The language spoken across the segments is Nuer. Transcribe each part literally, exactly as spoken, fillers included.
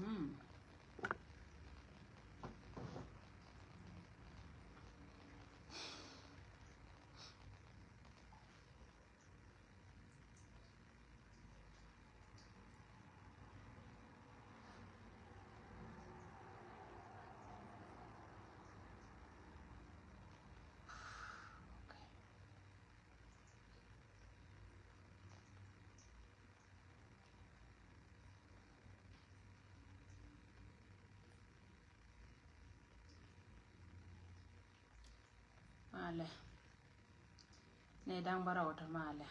Mm. Malɛ. Ni da̱ŋ bä rɔw tɔ malɛ.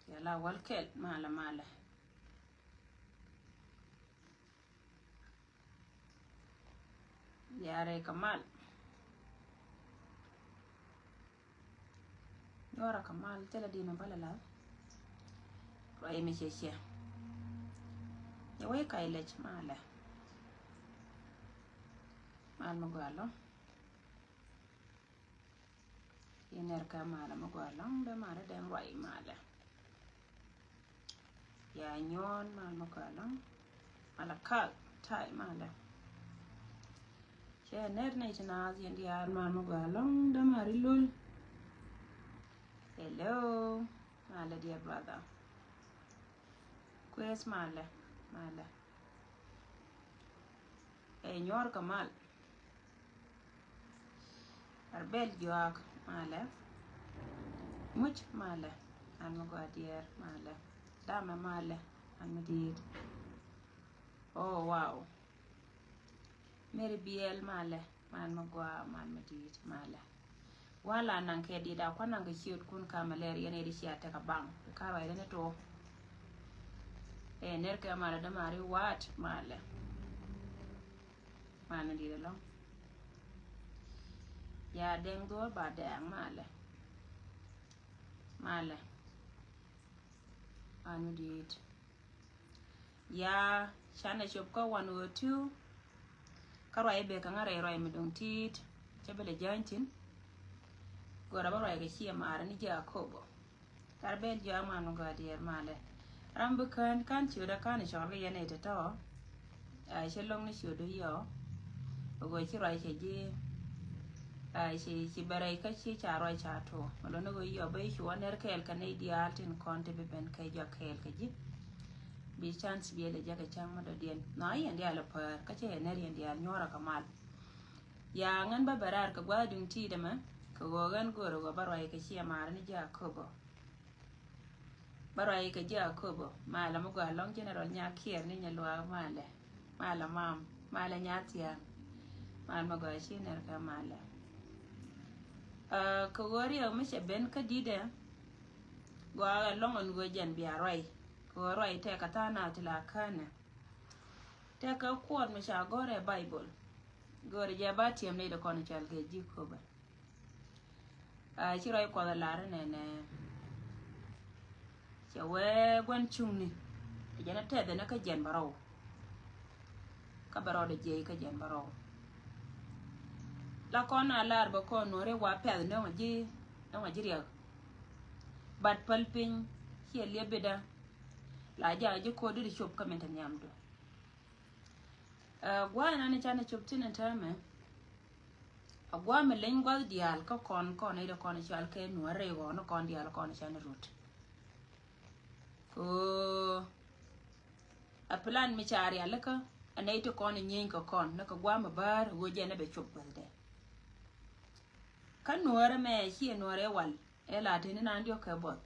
Yɛ la wäl kɛl malɛ, malɛ. Yarɛ kɛ mal. Nyuɔrɛ kɛ mal, thilɛ di̱n bä lɛ la. Ruac mi ciɛ ciɛ. Yɛ wec kac lɛc malɛ. Mal mi gɔaa ɛlɔ̱ŋ. Yɛ nɛr kɛ malɛ mi gɔaa ɛlɔ̱ŋ, dee malɛ dee ruac malɛ. Ya nyuɔn mal mi gɔaa ɛlɔ̱ŋ. Malɛ kal tay malɛ. Cɛ nɛr nɛy ti naath yɛn diaal mal mi gɔaa ɛlɔ̱ŋ, dee mari lul. Hello. Malɛ, dear brother. Kues malɛ, malɛ. Ɛ nyuɔr kɛ mal. Arbel juak malɛ. Muc malɛ. An mi gɔaa diɛɛr malɛ. Damɛ malɛ. An mi diit. Oh, wow. Mary Biel malɛ. Mal mi gɔaa, mal mi diit malɛ. Wala naŋ kɛ dit a kuan naŋ kɛ ciöt kun ka malaria ni di cia tek a baŋ. Ka ruac ni tuɔ. Ɛ ner kɛ malɛ dämari wat malɛ. Mal ni dit ɛlɔ̱ŋ. Ya dɛŋ dhuɔr ba dɛŋ malɛ. Malɛ. Mal mi diit. Ya canɛ cop kä one oh two. Kä ruac bek kä ŋa̱ rɛy ruac mi do̱ŋ ti̱i̱t. Cä bi lɛ jäny thi̱n. Go̱rä bä ruac kɛ ciɛ maarä ni Jakobo. Tar bel jiɔak man mi gɔaa diɛɛr malɛ. Ram bi kään kan ciötdä kan cɔl kɛ yɛn ɛ tɔ̱tɔ̱. Ɛ cɛ lo̱ŋ ni ciötdu yɔ. Bɛ go̱ ci ruac cɛ ji̱. Ɛ ci, ci bɛ rɛy kä ci ca ruac ca tuɔ. Mɛ lo̱n ni go̱ yɔ bä ci cuɔ nɛr kɛɛl kɛ nɛy diaal tin kɔn ti bi ben kɛ jɔak kɛɛl kɛ ji̱. Bi chance biɛl ɛ jɛ kɛ cäŋ mi dɔ̱diɛn. Nhɔakä yɛn diaal ɛ päär kä cɛ yɛn nɛr yɛn diaal nyuɔrä kɛ mal. Ya ŋän bä bɛ raar kɛ gua̱a̱th duŋ ti̱i̱t ɛmɛ kɛ ɣöö ɣän go̱o̱rä ɣöö bä ruac kɛ ciɛ maarä ni Jakobo. Bä ruac kɛ Jakobo malɛ mi gɔaa ɛlɔ̱ŋ General Nyakiɛr ni Nyaluaak malɛ. Malɛ mam, malɛ Nyathiaŋ. Mal mi gɔaa ci nɛr kɛ malɛ. Ɛ, kɛ ɣöö riɛk mi cɛ ben kä di̱tdɛ. Gɔaa ɛlɔ̱ŋ ɛn ɣöö jɛn bia ruac. Kɛ ɣöö ruac tɛk kɛ tha̱a̱ŋ naath ti la känɛ. Tɛk kɛ kuɔt mi ca gɔ̱r ɛ Baibol. Gɔ̱r jɛ ba tiɛm ni ti kɔn cal kɛ Jakobo. A ci ruac Kuɔth ɛ lar inɛnɛ. Cɛ wee gua̱n cuŋni. Ɛ jɛn ɛ tɛth ɛn ɛ kä jiɛn bärɔw. Kä bärɔw dee jiɛc kä jiɛn bärɔw. La kɔn a lar bä kɔn nuɔ̱ri wa pɛth ni ɣɔ̱ŋ ji̱, ni ɣɔ̱ŋ ji̱ riɛk. Bat päl piny ciɛ liep bida. La jakä ji̱ ko̱o̱t di cop kä min te nhiamdu. Ɛ, gua̱a̱th ɛn an i̱ canɛ cop thi̱n ɛn täämɛ. A gua̱a̱th mi leny gua̱th diaal kä kɔn, kɔn i̱ dee kɔn i̱ cal kɛ nuɔ̱ɔ̱r rɛy ɣɔn i̱ kɔn diaal kɔn i̱ canɛ rut. Kɛ ɣöö a plan mi ca rialikä a nɛy ti kɔn i̱ nyieeny kɛ kɔn ni kɛ gua̱a̱th mi bäär ɣöö jɛn ɛ bɛ cop gua̱thdɛ. Kä nuɔ̱ɔ̱r ɛmɛ ciɛ nuɔ̱ɔ̱r ɛ wal ɛ la teni naan diɔ̱k kɛ buɔth.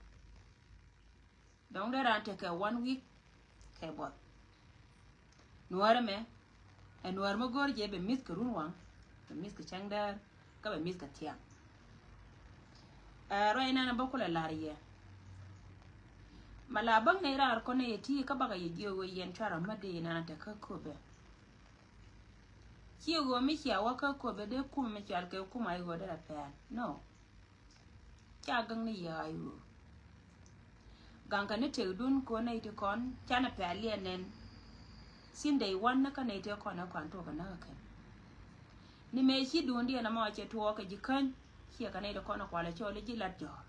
Dɔ̱ŋ dee raan tekɛ one week kɛ buɔth. Nuäärä mɛ ɛ nuäär mi go̱o̱r jɛ bɛ mi̱th kɛ run waŋ, bɛ mi̱th kɛ cäŋ däär, kä bɛ mi̱th kɛ thiaŋ. Ɛ ruac nɛn bä kulɛ la̱r yɛ. Ma la bäŋ nɛy raar kɔn nɛy ɛ ti kä bakɛ yɛ jiök ɣöö yɛn cuarɛ mä dee nɛn a te kä köpɛ. Ciɛ ɣöö mi cia wä kä köpɛ dee kumɛ mi cual kɛ kumɛ a i̱ ɣöö derɛ pɛn. No. Ca gäŋ ni yɛ a i̱ ɣöö gaŋkɛ ni tëkdun kɛ ɣöö nɛy ti kɔn canɛ pɛl yɛ nɛn. Thin day one ni kä nɛy ti kɔn ɛ kuan tuɔɔk kɛ näk kɛ kɛn. Ni mëë ci duundiɛn ɛmɔ cɛ tuɔɔk kɛ ji̱ käny. Ciɛ kɛ nɛy ti kɔn ɛ kualɛ cɔl i̱ ji̱ lat jɔ̱ɔ̱r.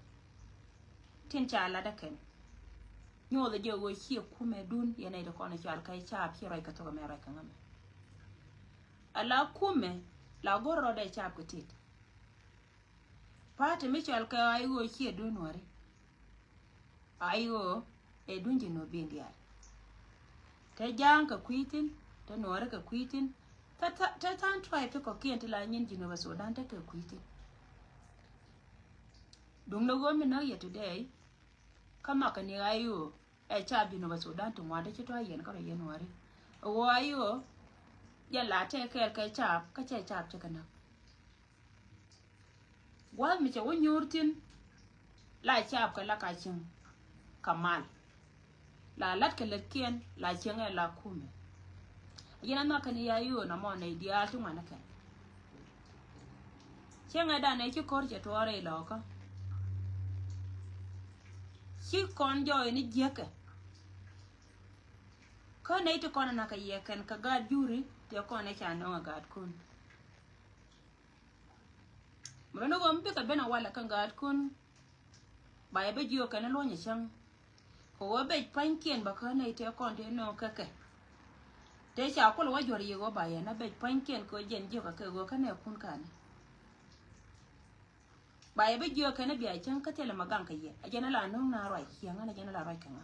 Tin ca lat ɛ kɛn. Nyothɛ jɛ ɣöö ciɛ kumɛ dun yɛn nɛy ti kɔn i̱ cal kɛ i̱ caap ci ruac kɛ thok ɛmɛ ruac kɛ ŋämɛ. Ala kumɛ la go̱r rɔɔdɛ caap kɛ tit. Pa̱a̱ti mi cɔal kɛ a i̱ ɣöö ciɛ duun Nuäri. A i̱ ɣöö ɛ duun Jinubin diaal. Te Ja̱a̱ŋ kɛ kui̱ thi̱n, te Nuäri kɛ kui̱ thi̱n, te tha̱a̱ŋ tuay ti kɔ̱kiɛn ti la nyin Jinuba Sudan te kɛ kui̱ thi̱n. Duŋdɛ ɣöö mi näk yɛ today. Kä makɛ ni a i̱ ɣöö ɛ caap Jinuba Sudan ti ŋuan ti ci tɔ̱ a yɛn kä rɔ yɛn Nuäri. Ɛ ɣöö a i̱ ɣöö jɛ la tɛk kɛɛl kɛ caap kä cɛ caap cɛ kɛ näk. Gua̱a̱th mi cɛ wä nyuur thi̱n la caap kɛ la ka cieŋ kɛ mal. La lat kɛ lätkiɛn la cieŋ ɛ la kumɛ. Yɛn a nhɔakɛ ni ya yo̱o̱n amɔ nɛy diaal ti ŋuan ɛ kɛn. Cieŋɛ danɛ ci ko̱r cɛ tuɔɔrɛ ilɔkä. Ci kɔn jɔɔy ni jiäkɛ. Kä nɛy ti kɔn ɛ nakä yɛ kɛn kɛ gaat juri tëë kɔn ɛ ca nɔŋ ɛ gaatkun. Mɛ ni ɣöö mi bikɛ ben a walɛ kä gaatkun. Ba yɛ bi jiök kɛn luɔ̱ny ɛ cäŋ. Kɛ ɣöö bec pa̱nykiɛn bä kä nɛy tëë kɔn tëë nööŋ kä kɛ. Tëë ca kul wä juɔ̱r yik ɣöö ba yɛ na bec pa̱nykiɛn kɛ ɣöö jɛn jiök kɛ kɛ ɣöö kä nɛɛkun ka̱ni. Ba yɛ bi jiök kɛn bia cäŋ kä thilɛ ma gaŋ kɛ yɛ a jɛn a la nööŋ na ruac ciɛŋ ɣän a jɛn a la ruac kɛ ŋa.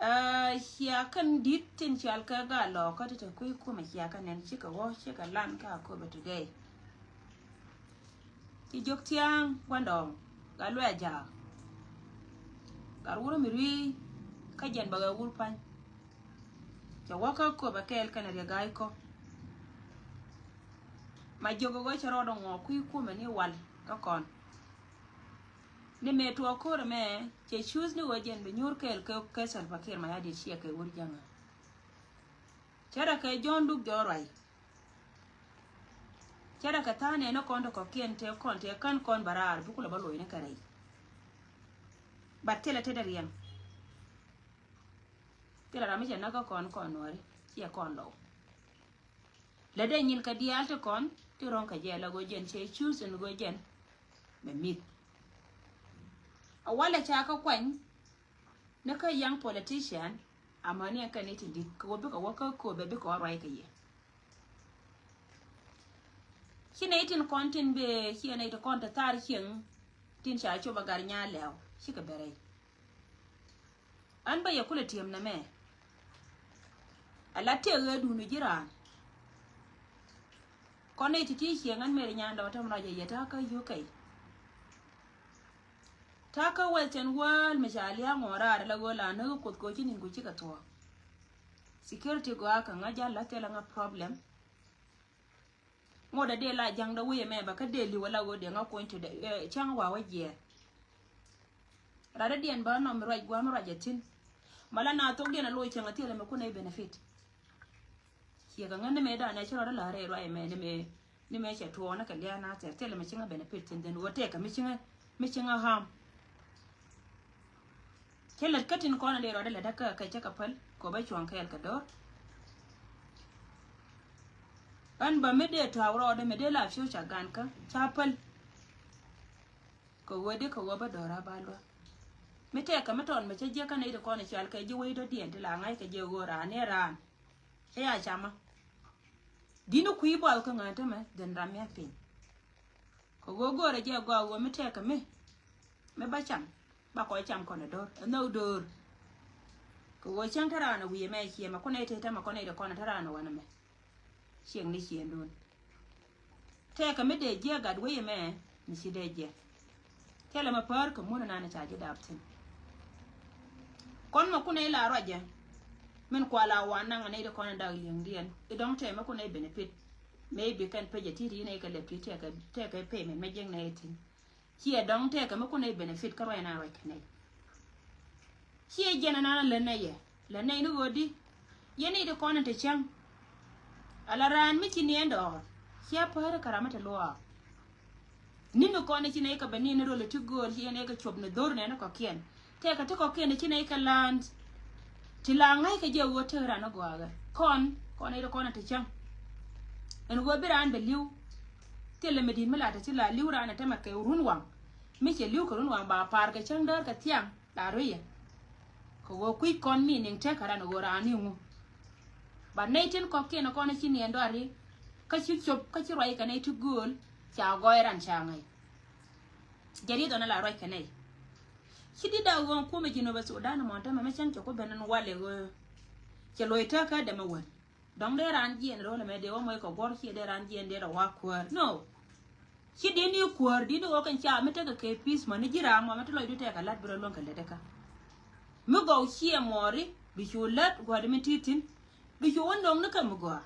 Aa, cia kɛn di̱t tin cɔal kɛ gaa lɔɔkä ti te kui̱ kumɛ cia kɛ nɛn cikɛ wä cikɛ lan kä a köpɛ today. Ci jiök thia̱a̱ŋ gua̱ndɔɔŋ gat luɛɛ jaak. Gat wur mi rui̱ kä jɛn bɛ ɣɛ wur pa̱ny. Cɛ wä kä köpɛ kɛɛl kɛnɛ riɛ ga̱a̱c kɔ. Ma jiök ɛ ɣöö cɛ rɔɔdɛ ŋɔɔk kui̱ kumɛ ni wal kä kɔn. Ni mëë tuɔɔk ko̱r ɛmɛ cɛ cuuth ni ɣöö jɛn bi nyuur kɛɛl kɛ, kɛ Salva Kiir Mayardit ciɛ kɛ wur jäŋä. Cärɛ kɛ Jɔ̱ɔ̱n Duk Jɔ̱ɔ̱n Ruac. Cärɛ kɛ tha̱a̱ŋ nɛɛni kɔn ti kɔ̱kiɛn tëë kɔn tëë kän kɔn bä raar bi kulɛ bä loc ni kɛ rɛy. But thilɛ tetdä riɛm. Thilɛ ram mi cɛ näk kä kɔn kɔn Nuäri ciɛ kɔn lɔw. Lätdɛ nyin kɛ diaal ti kɔn ti ro̱ŋ kɛ jɛ la go̱o̱r jɛn cɛ cuuth ɛn go̱o̱r jɛn. Bɛ mi̱th. A walɛ ca kä kuany ni kä young politician. Amäni ɛn kɛn ni ti di̱t kɛ wä bikɛ wä kä kööbɛ bikɛ wä ruac kɛ yɛ. Ci nɛy tin kɔn tin bee ci nɛy ti kɔn ti thar cieŋ tin ca cop a gar nyaa lɛw cikɛ bɛ rɛy. An bä yɛ kulɛ tiɛm nɛmɛ. A la tëë ɣee duuni ji̱ raan. Kɔn nɛy ti ti cieŋ an meri nyandɛ wä tɛm rɔc a yɛ ta̱a̱ kä U K. Ta̱a̱ kä Western world mi ca lia̱a̱ ŋuɔ̱ɔ̱n raar la ɣöö la näk kuoth kɛ ɣöö ci ni̱n ku cikɛ thuɔ̱ɔ̱k. Security gɔaa kɛ ŋa jal la thilɛ ŋa problem. Ŋot a dee la ja̱ŋdä wec ɛmɛ bä kä dee li̱w ala ɣöö dee ŋa kuɔ̱ny ti dee, eh, cäŋ wa wä jiɛɛr. Radädiɛn bä nɔm mi ruac gua̱a̱m mi ruac a thi̱n. Ma la na thokdiɛn a loc cäŋ a thilɛ mi kun a i̱ benefit. Ciɛ kɛ ŋän ni mëë danɛ ci rɔɔdä la rɛy ruac ɛmɛ ni mëë, ni mëë cɛ tuɔɔk ni kɛ lia̱a̱ na thɛr thilɛ mi cieŋä benefit thi̱n thi̱n ɣöö tɛkɛ mi cieŋä, mi cieŋä harm. Cä lät kä tin kɔn a dee rɔɔdɛ lät kä kɛ cä kɛ päl kɛ bä cuɔ̱ŋ kɛɛl kɛ do̱r. Ɣän bä mi dee tuaak rɔɔdɛ mi dee la future gan kä ca päl. Kɛ ɣöö di kɛ ɣöö bä do̱r a ba luäk. Mi tɛɛk kɛ mi tɔn mi cä jiäk kä nɛy ti kɔn i̱ cɔal kɛ ji̱ wec dɔ̱diɛn ti la ŋa̱c kɛ ji̱ ɣöö raan ni raan. Cä ya camä. Di̱t ni kui̱ buɔth kä ŋääntä mɛ dhen ram mi a piny. Kɛ ɣöö go̱o̱rɛ jɛ gɔaa ɣöö mi tɛɛkɛ mi, mi ba cam ba kɔc cam kɔn ɛ do̱r ɛ nhök do̱r. Kɛ ɣöö cäŋ te raan ɛ wi̱i̱ ɛmɛ ciɛ mɛ kun nɛy te te mɛ kun nɛy te kɔn ɛ te raan ɛ wanɛ mɛ. Cieŋ ni ciëŋdun. Tɛɛkɛ mi dee jiɛ gat wec ɛmɛ mi ci dee jiɛ. Thilɛ mɛ päär kɛ mun ɛnan ca ji̱ dap thi̱n. Kɔn mɛ kun nɛy la ruacɛ. Min kua la wan naŋ anɛy ti kɔn in dak li̱eŋdiɛn i̱ dɔ̱ŋ tɛmɛ kun nɛy benefit. Mëë bi kɛn pecɛ ti̱ti̱ inɛy kɛ lɛp ti̱ti̱ tɛkɛ, tɛkɛ payment mɛ jiäknɛ i̱ thi̱n. Ciɛ dɔ̱ŋ tɛkɛ mi kun nɛy benefit kä ruac na ruac kɛ nɛy. Ciɛ jiɛn ɛnan lät nɛy yɛ lät nɛy ni ɣöödi. Yɛn i̱ ti kɔn in te cäŋ. Ala raan mi ci niɛn dɔɔr cia päär kɛ ram mi te luaak. Ni̱n kɔn i̱ ci nɛy kɛ bɛ ni̱n i̱ rol i̱ ti gööl ci yɛn i̱ kɛ cuɔp ni dho̱r nɛn i̱ kɔ̱kiɛn. Tɛkɛ ti kɔ̱kiɛn i̱ ci nɛy kɛ la̱a̱n. Ti la ŋa̱ckɛ jɛ ɣöö tek ran i̱ gɔaakä kɔn kɔn i̱ ti kɔn i̱ ti cäŋ. Ɛn ɣöö bi raan bɛ li̱w. Thilɛ mi di̱t mi la te ci la li̱w raan i̱ tɛmɛ kɛ run waŋ. Mi cɛ li̱w kɛ run waŋ ba pa̱a̱r kɛ cäŋ däär kɛ thiaŋ la ruiyɛ. Kɛ ɣöö kui̱ kɔn mi niŋ tekɛ ran ɣöö raan i̱ ŋu. Ba nɛy tin kɔ̱kiɛn kɔn ci niɛn dɔari. Kä ci cop kä ci ruac kɛ nɛy ti gööl. Ca gɔɔy ran ca ŋäc. Jɛ ri̱th ɔn la ruac kɛ nɛy. Ci di̱t a ɣöö kumɛ Jinubä Sudan mɔn tämɛ mi cäŋ cɛ ku ben in walɛ ɣöö cɛ loc tekä dɛmɛ wän. Dɔ̱ŋ dee raan jiɛn ro̱l ɛmɛ dee wä moc kɛ guɔ̱r ciɛ dee raan jiɛn dee rɔ wa kuäär. No. Ci di̱t ni kuäär di̱t ni ɣöö kɛn ca mi tekɛ kɛ pi̱i̱th mäni ji̱ raam mɔ mi ti lɔcdu tekɛ la̱t bi rɔ luäŋ kɛ lät kä. Mi gɔw ciɛ muɔɔri bi cu lät gua̱di mi ti̱i̱ thi̱n. Bi cu wä no̱o̱ŋ ni kɛ mi gɔaa.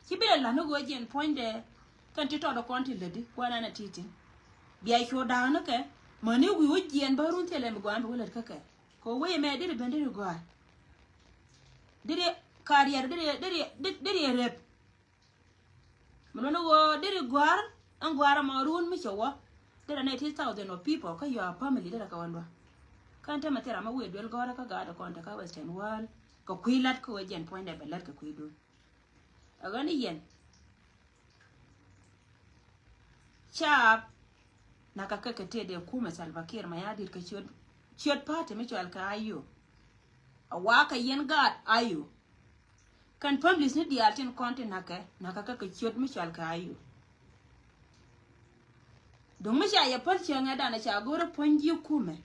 Ci bi lɛ la̱t ni ɣöö jiɛn puɔ̱nydɛ kɛn ti tɔt ɔ kɔn ti lätdi kuɛn ɛn ɛ ti̱i̱ thi̱n. Bia cu da̱a̱k ni kɛ mäni wi̱i̱ wä jiɛn bä run thilɛ mi gɔaa bi wä lät kä kɛ. Kɛ wee mɛ deri ben deri gɔaa. Deri kariɛr deri deri deri rep. Mi luni ɣöö deri gɔaa ɛn gɔaa ɛmɔ run mi cɛ wä. Deri nɛ ti thousand of people kä your family deri kɛ wä luä. Kɛn te mɛ thil ram mi wee duel gɔaa kä gaat kɔn te kä western world. Kɛ kui̱ lat kä wee jiɛn puɔ̱nydɛ bɛ lat kɛ kui̱ dun. Ɛ ɣän i̱ yɛn. Caap. Nakä kɛ kɛ tëë dee kumɛ Salva Kiir Mayardit kɛ ciöt, ciöt party mi cɔal kɛ Ayo. A wakä yɛn gaat Ayo. Kɛn families ni diaal tin kɔn ti nakä, nakä kɛ kɛ ciöt mi cɔal kɛ Ayo. Duŋ mi ca yɛ päl cieŋɛ danɛ ca go̱rä puɔ̱ny ji̱ kumɛ.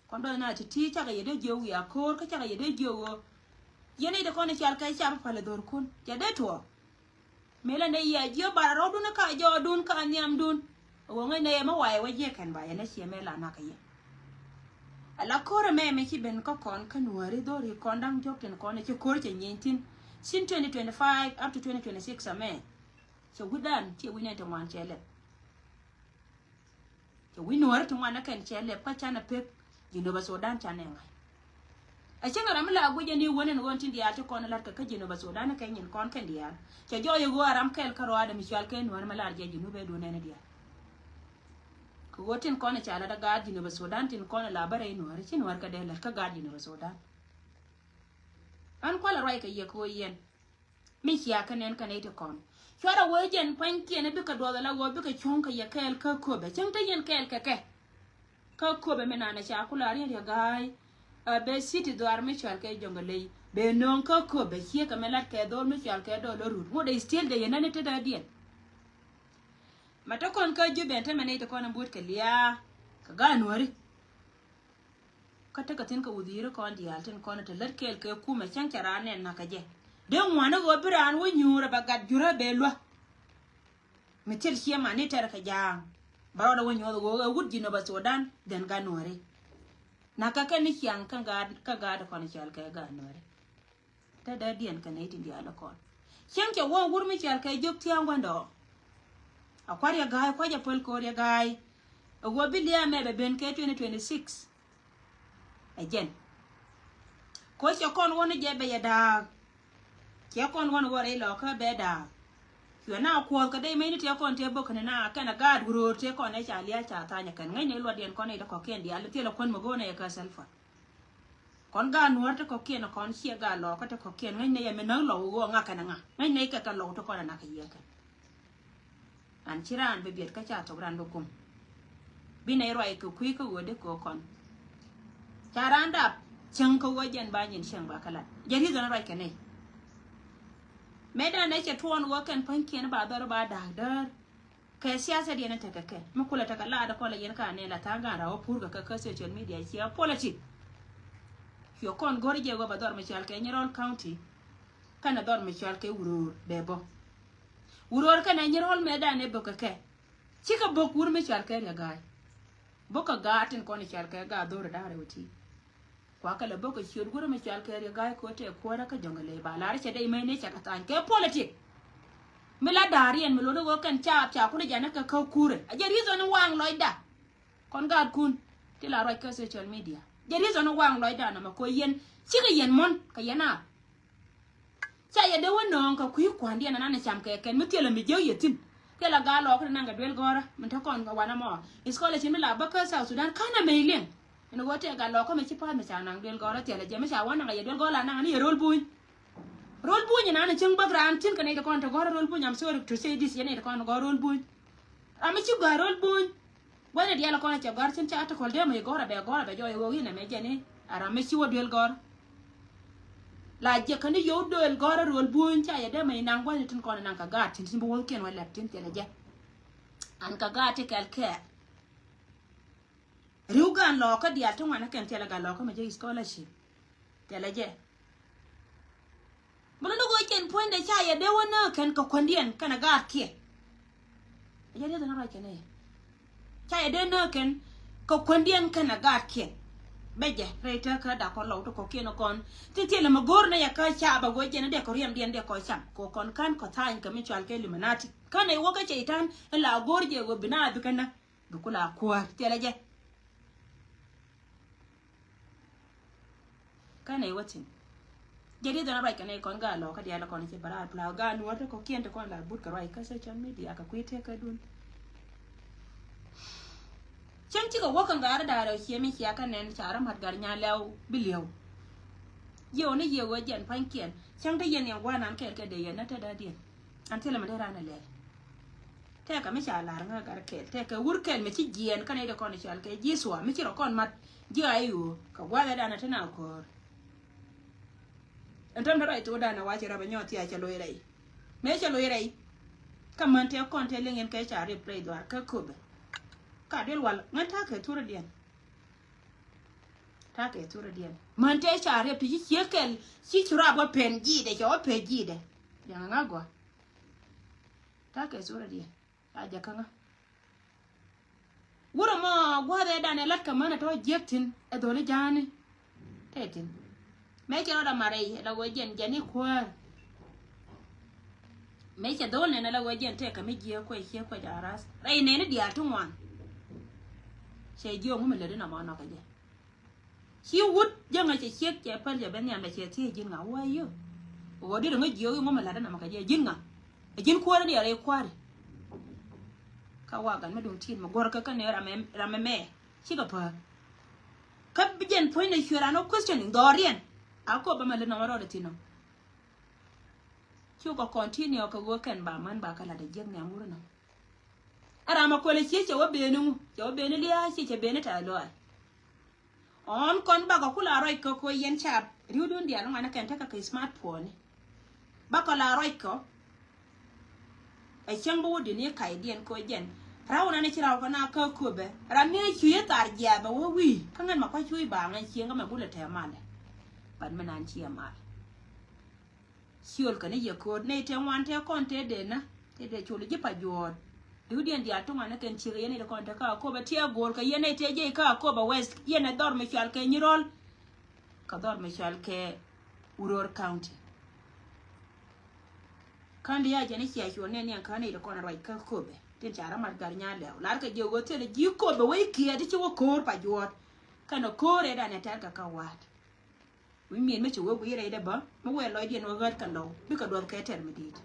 Kɔn dɔ̱ŋ na ti̱ti̱ cakɛ yɛ dee jiök wiaa ko̱o̱r kä cakɛ yɛ dee jiök ɣöö yɛn i̱ ti kɔn i̱ cal kɛ ca bi päl ɛ dho̱rkun cɛ dee tuɔɔk. Mëë lɛ nɛ yɛ jiök bar rɔ̱dun kä jɔɔdun kä nhiamdun. Ɣöö ŋäc nɛ yɛ mi wayɛ wä jiɛk kɛn ba yɛ nɛ ciɛ mëë la nakä yɛ. Ala ko̱r ɛmɛ mi ci ben kä kɔn kä nuääri dho̱ri kɔn da̱ŋ diɔ̱k tin kɔn ɛ ci ko̱r cɛ nyieeny thi̱n. Sin twenty twenty-five up to twenty twenty-six ɛmɛ. Cɛ wi̱dan ciɛ wi̱n ɛn ti ŋuan cɛ lɛp. Cɛ wi̱c nuɔ̱ɔ̱ri ti ŋuan ɛ kɛn cɛ lɛp kä canɛ pek. Jinubä Sudan canɛ ŋa̱c. Ɛ cäŋ ram mi la guic ɛn i̱ wän ɛn ɣöö tin diaal ti kɔn ɛ la̱t kɛ kä Jinubä Sudan ɛ kɛ nyin kɔn kɛn diaal. Cɛ jɔɔc ɛ ɣöö a ram kɛl kä rɔaadɛ mi cual kɛ nuɔ̱ɔ̱ri mi lar jɛ Jinubä ɛ duun ɛn ɛ diaal. Kɛ ɣöö tin kɔn ɛ ca la̱t ɛ gaat Jinubä Sudan tin kɔn ɛ la bä rɛy nuɔ̱ɔ̱ri ci nuɔ̱ɔ̱ri kɛ dee la̱t kä gaat Jinubä Sudan. Ɣän kualɛ ruac kɛ yɛ kɛ ɣöö yɛn. Mi cia kä nɛn kä nɛy ti kɔn. Cuarɛ wee jɛn pua̱nykiɛn bikɛ duɔth ala ɣöö bikɛ cuɔ̱ŋ kɛ yɛ kɛɛl kä köpɛ. Cäŋ te yɛn kɛɛl kɛ kɛ. Kä köpɛ mi nanɛ ca kula riɛn riɛ ga̱a̱y. Ɛ bɛ city dhuaar mi cual kɛ Jɔŋgɛ Ley. Bɛ nööŋ kä köpɛ ciekɛ mi lat kɛ dho̱l mi cual kɛ dɔl ɛ rut. Ŋot ɛ still dee yɛn nani te dädiɛn. Ma te kɔn kä Jubɛ ɛn te mɛ nɛy ti kɔn ɛ buut kɛ liaa. Kɛ ga̱a̱ nuääri. Kä tekɛ thi̱n kɛ wudhi̱i̱ri kɔn diaal tin kɔn te lät kɛɛl kɛ kumɛ cäŋ cɛ raan nɛn nakä jɛ. Dee ŋuani ɣöö bi raan wä nyuurɛ bɛ gat jurä bɛ luä. Mi thil ciɛ mani tɛr kɛ ja̱a̱ŋ. Bɛ rɔɔdɛ wä nyuɔth ɣöö ɛ wut Jinubä Sudan dhɛn gat nuääri. Nakä kɛn ni ciaŋ kä gaat, kä gaat kɔn cɔal kɛ gaat nuääri. Te dee diɛn kɛ nɛy tin diaal ɛ kɔn. Cieŋ cɛ wä wur mi cɔal kɛ jiök thia̱a̱ŋ gua̱ndɔ. A kua̱r yɛ ga̱a̱y kua̱c a päl ko̱r yɛ ga̱a̱y. Ɛ wä bi lia̱a̱ mɛ bɛ ben kɛ twenty twenty-six. Ɛ jɛn. Ko̱ cɛ kɔn wä ni jɛ bɛ yɛ da̱a̱k. Cɛ kɔn wä ni wä rɛy lɔkä bɛ da̱a̱k. Cuɛ na kuɔth kɛ dee meni tiɛ kɔn tiɛ bok kɛn na kɛn a gaat wuröör tiɛ kɔn ɛ ca lia̱a̱ ca tha̱a̱ny ɛ kɛn ŋäcnɛ luɔtdiɛn kɔn ɛ ti kɔ̱kiɛn diaal thilɛ kuän mi go̱o̱nɛ yɛ kä Salva. Kɔn gaat nuɔ̱ɔ̱r ti kɔ̱kiɛn kɔn ciɛ gaat lɔkä ti kɔ̱kiɛn ŋäcnɛ yɛ mi näk lɔw ɣöö ŋa̱ kɛn ŋa̱ ŋäcnɛ kɛ kɛ lɔw ti kɔn ɛ nak kɛ yiëë kɛn. An ci raan bi biɛt kä ca thok ran bi kum. Bi nɛy ruac kɛ kui̱ kä ɣöö dee kɛ ɣöö kɔn. Ca raan dap cäŋ kä ɣöö jɛn ba nyin cieŋ ba kä lat. Jɛ ri̱th ɣän ruac kɛ nɛy. Mëë dan nɛ cɛ tuɔɔn ɣöö kɛn pua̱nykiɛn ba dhɔr ba da̱a̱k däär. Kɛ siasa diɛn tekɛ kɛ mi kulɛ tekɛ laat kɔn lɛ yɛn ka nɛ la tha̱a̱ŋ gan raw pur kɛ kɛ kä social media ciɛ politic. Cuɛ kɔn go̱r jɛ wä bɛ dhɔr mi cɔal kɛ Nyirol County. Kɛnɛ dhɔr mi cɔal kɛ Wuror bɛ bä. Wuror kɛnɛ Nyirol mɛ dan ɛ bök kɛ kɛ. Cikɛ bök wur mi cɔal kɛ Riɛ Ga̱a̱y. Bök kɛ gaat tin kɔn cɔal kɛ gaat dhor da̱rɛ wä ti. Kuakɛ lɛ bä kɛ ciöt wurä mi cɔal kɛ Riɛ Ga̱a̱y ko̱ tëë kuäärä kä Jɔ̱ŋgɛ Ley ba lar cɛ dee mɛy ni cɛ kɛ thany kɛ politic. Mi la da̱a̱r yɛn mi loni ɣöö kɛn caap ca kulɛ janä kɛ kä kurɛ a jɛ reason in waŋ lɔcda. Kɔn gaatkun ti la ruac kä social media jɛ reason in waŋ lɔcda nɔmɔ ko̱ yɛn cikɛ yɛn muɔ̱n kɛ yɛn a. Ca yɛ dee wä nööŋ kɛ kui̱ kua̱ndiɛn anan cam kɛ kɛn mi thilɛ mi jiäk yɛ thi̱n. Thilɛ gaa lɔɔk ri naŋ kɛ duel gɔ̱rä mi te kɔn kɛ wanɛ mɔ. Scholarship mi la bä kä South Sudan ka̱n amɛ iliɛŋ. Ɛn ɣöö tëë gat lɔɔkä mi ci pa̱a̱th mi ca naŋ duel gɔ̱rä thilɛ jɛ mi ca wä naŋ kɛ yɛ duel gɔ̱rä la naŋ ni yɛ ro̱l buny. Ro̱l buny inan cäŋ bäk raan thi̱n kɛ nɛy ti kɔn te gɔ̱rä ro̱l buny, I'm sorry to say this, yɛ nɛy ti kɔn gɔ̱rä ro̱l buny. Ram mi ci gɔ̱rä ro̱l buny. Gua̱thni diaal kɔn cɛ gɔ̱r cin ca ti kɔl dee mɛ gɔ̱r a bɛ gɔ̱r a bɛ jɔɔy ɣöö inɛ mɛ jɛn i̱ a ram mɛ ci wä duel gɔ̱r. La jiɛk kä ni yio̱w duel gɔ̱r a ruɔl buny ca yɛ dee mɛ inaŋ gua̱thni tin kɔn inaŋ kɛ gaat tin tin bi wäthkiɛn wä lɛp tin thilɛ jɛ. An kɛ gaat ti kɛl kɛɛl. Riw gaan lɔɔkä diaal ti ŋuan kɛn thilɛ gat lɔɔkä mɛ jɛ scholarship. Thilɛ jɛ. Bä ni ni go̱o̱c kɛn puɔ̱nydɛ ca yɛ dee wä nääk kɛn kɛ kuändiɛn kɛnɛ gaatkiɛn. Ɛ jɛ rieth ɛn ruac kɛn ɛ. Ca yɛ dee nääk kɛn kɛ kuändiɛn kɛnɛ gaatkiɛn. Bɛ jɛ rɛy tekä dak kɔn lɔw ti kɔ̱kiɛn kɔn. Ti thilɛ mɛ go̱o̱r ni yɛ kä ca bɛ go̱o̱c jɛn dee kɔ riɛmdiɛn dee kɔ cam kɔ kɔn ka̱n kɔ tha̱a̱ny kɛ mi cual kɛ Illuminati. Ka̱n ɛ wä kä cɛy-tan in la go̱o̱r jɛ ɣöö bi na bi kɛn na bi ku la kuäär thilɛ jɛ. Kä nɛy wä thi̱n. Jɛ rieth ɛn ruac kɛ nɛy kɔn gaa lɔɔkä diaal kɔn ci bɛ raar pla gaa nuɔ̱ɔ̱r ti kɔ̱kiɛn ti kɔn la but kɛ ruac kä social media kɛ kui̱ tëkädun. Cäŋ cikɛ wä kä gaa ri da̱a̱r ɛ cie mi cia kä nɛn ca ri mat gat nya lɛw bi liɛw. Jiɛ wä ni jiɛ wä jɛn pa̱nykiɛn cäŋ ti yɛn yɛn gua̱a̱r nan kɛɛl kɛ dee yɛn nä te da̱a̱diɛn. An thilɛ mi dee raan ɛ lɛl. Tɛkɛ mi ca lar ŋä gat kɛl tɛkɛ wur kɛl mi ci jiɛɛn kä nɛy ti kɔn i̱ cɔal kɛ ji̱ thua mi ci rɔ kɔn mat ji̱ a i̱ ɣöö kɛ gua̱thɛ danɛ ti na ko̱o̱r. Ɛn tɔm te ruac thok danɛ wa ci rɔbɛ nyɔɔth thia cɛ loc rɛy mëë cɛ loc rɛy. Kä män tëë kɔn tëë liŋ in kɛ ca rip rɛy dhuaar kä köpɛ. Ka duel wal ŋän ta̱a̱ kɛ thurä diɛn. Ta̱a̱ kɛ thurä diɛn män tëë ca rip ti ci ciek kɛl ci ci rap wä pen ji̱dɛ cɛ wä pen ji̱dɛ. Diɛn ŋä gɔaa. Ta̱a̱ kɛ thurä diɛn. A jɛ käŋä. Wurɛ mɔ gua̱a̱th ɛ danɛ lat kɛ män ɛ tɔ jiäk thi̱n ɛ dholi ja̱a̱ni. Tɛ thi̱n. Mëë cɛ rɔɔdɛ mat rɛy ɛ la wee jɛn jɛn i̱ kuäär. Mëë cɛ dhol nɛn ɛ la wee jɛn tɛkɛ mi jiäk kuɛ ciek kuɛ ja̱a̱ rath rɛy nɛn i̱ diaal ti ŋuan. Cɛ jiök ŋu mi lätdi nɔmɔ nɔkɛ jɛ. Ci wut jäŋä cɛ ciek cɛ päl cɛ ben nhiam cɛ thiec ji̱n ŋa wä yö. Ɣöö dit ŋä jiök iŋɔ mi la̱t ɛnamä kɛ jɛ ji̱n ŋa. Ɛ ji̱n kuäärä diɛɛr ɛ kua̱ri. Kä wakan mi duŋ ti̱i̱t mi guɔ̱rkä kä ni ram ɛmɛ cikɛ päär. Kä bi jɛn puɔ̱ny ni cuɛ ran ɔ questioning dhɔriɛn. A kop bä mɛ lät nɔmɔ rɔɔdɛ thi̱n ɔ. Cukɛ continue kɛ ɣöö kɛn ba män ba kä la̱t ɛ jiäk nhiam wurä nɔ. Ɛ ram ɛ kuɛl ɛ ciec cɛ wä beni ŋu cɛ wä beni lia̱a̱ ciec cɛ beni ta̱a̱ lɔaac. Ɔn kɔn bakɔ ku la ruac kɔ kɔ yɛn ca riwdun diaal ŋuan kɛn tekɛ kɛ smartphone. Bakɔ la ruac kɔ. Ɛ cäŋ bi wä dini kac diɛn kɔ jɛn. Raw nan ci raw kɔ na kä köpɛ ram mi cu yɛ thar jiath bɛ wä wi̱i̱ kä ŋän ma kɔ cuc ba ŋän cieŋ kä mɛ gulɛ tɛ malɛ. Bat mi nan ciɛ mal. Ciöl kɛn i̱ yɛ kööt nɛy tëë ŋuan tëë kɔn tëë denä tëë dee col i̱ ji̱ pa juɔ̱ɔ̱t. Di̱wdiɛn diaal tuŋ anä kɛn ciek yɛn i̱ ti kɔn te kä Akobo tiɛ go̱o̱r kɛ yɛn nɛy tëë jiɛc kä Akobo West yɛn ɛ dhɔr mi cual kɛ Nyirɔl. Kɛ dhɔr mi cual kɛ Uror County. Kän diaal jɛn i̱ cia cuɔl nɛn niɛn kän i̱ ti kɔn ruac kä Akobo tin ca rɔ mat gar nya lɛw lar kɛ jiɛ ɣöö thilɛ ji̱ Akobo wec kiɛɛt i̱ ci wä köör pa juɔ̱ɔ̱t. Kɛn ɛ köör ɛ danɛ tɛr kɛ kä wa̱a̱t. Wi̱c mi̱i̱n mi ci wee guiy rɛydɛ bä mi wee lɔcdiɛn wä ɣät kɛ lɔw bikɛ duɔth kɛ tɛr mi di̱i̱t.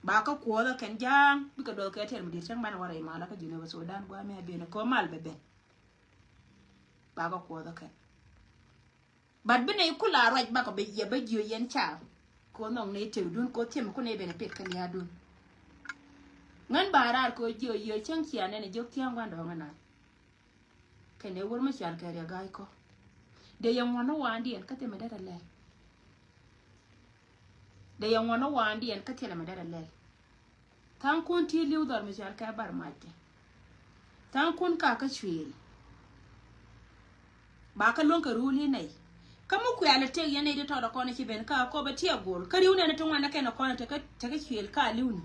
Ba kä kuɔthä kɛn ja̱a̱ŋ bikɛ duɔth kɛ tɛr mi di̱i̱t cäŋ banɛ wä rɛy malä kä Jinubä Sudan gua̱a̱ mi a ben kɛ mal bɛ ben. Ba kä kuɔthä kɛn. Bat bi nɛy kula ruac bakɔ bi yɛ bä jiö yɛn ca. Kɛ ɣöö nhɔk nɛy tëkdun kɛ ɣöö thiɛm ku nɛy ben ɛ pit kä lia̱a̱dun. Ŋän ba raar kɛ ɣöö jiö yio̱ cäŋ cia nɛn ɛ jiök thia̱a̱ŋ gua̱ndɔɔŋä naath. Kɛnɛ wur mi cual kɛ riɛ ga̱a̱c kɔ. Dee yɛ ŋuɔ̱n ni waandiɛn kä thilɛ mi derɛ lɛl. Dee yɛ ŋuɔ̱n ni waandiɛn kä thilɛ mi derɛ lɛl. Tha̱a̱ŋkun ti li̱w dhɔr mi cual kɛ bar mac ti. Tha̱a̱ŋkun ka kä cuëël. Ba kä luäŋ kɛ ruul i̱ nɛy. Kä mi kuɛ̈ɛ̈l ɛ tëk yɛn nɛy ti tɔt ɛ kɔn i̱ ci ben kä Akobo tiɛ go̱o̱l kä ri̱w nɛn ti ŋuan ɛ kɛn ɛ kɔn ɛ tekä tekä cuëël ka li̱w ni.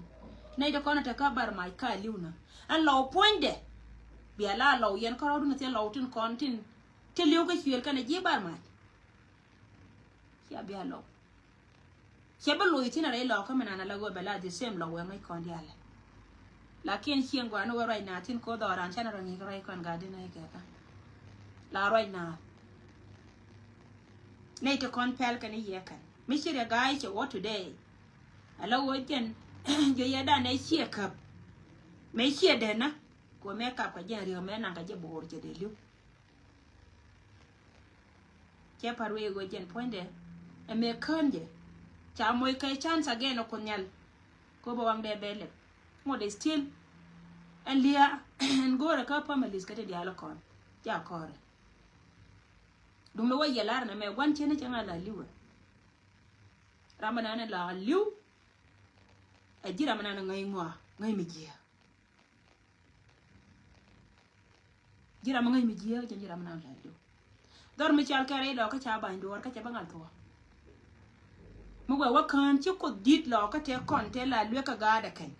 Nɛy ti kɔn ɛ tekä bar mac ka li̱w ni. Ɛn lɔw puɔ̱nydɛ. Bia la lɔw yɛn kärɔɔdun ɛ thiɛn lɔw tin kɔn tin ti li̱w kä cuëël kɛnɛ ji̱ bar mac. Cia bia lɔw. Cɛ bi loc thi̱n a rɛy lɔkä mi nan a la ɣöö bɛ la the same lɔk wee ŋäc kɔn diaal. Lakin cieŋ gua̱a̱r ni wee ruac naath thi̱n ko̱ dhɔran canɛ rɔ ŋi̱i̱k ruac kɔn gat di nɛy kɛ kä. La ruac naath. Nɛy ti kɔn pɛl kɛn i̱ yɛ kɛn mi ci riɛ ga̱a̱c cɛ wä today. A la ɣöö jɛn jiö yɛ dan nɛy ciɛ käp. Mëë ciɛ denä kuɔ mëë kap kɛ jɛn riek mëë naŋ kɛ jɛ bo̱o̱r cɛ dee li̱w. Cɛ pa̱r wee ɣöö jɛn puɔ̱nydɛ ɛ mëë kään jɛ. Ca moc kɛ chance again ɛ Kuoth Nhial. Kɛ ɣöö bɛ waŋdɛ bɛ lɛp ŋot ɛ still. Ɛn lia̱a̱ ɛn go̱o̱rɛ kä families kä ti diaal kɔn ca kɔrɛ. Duŋdɛ wä yɛ lar nɛ mɛ gua̱n cɛn cɛ ŋa̱ la li̱wɛ. Ram ɛn an la li̱w. Ɛ ji̱ ram ɛn an ŋäc ŋɔa ŋäc mi jiääk. Ji̱ ram ŋäc mi jiääk jɛn ji̱ ram ɛn an la li̱w. Dhɔr mi cɔal kɛ rɛy lɔkä ca ba̱ny duɔɔr kä cɛ bä ŋa̱l thuɔ̱k. Mi wee wä kään ci Kuoth di̱t lɔkä tëë kɔn tëë la lueek kɛ gaatdɛ kɛn.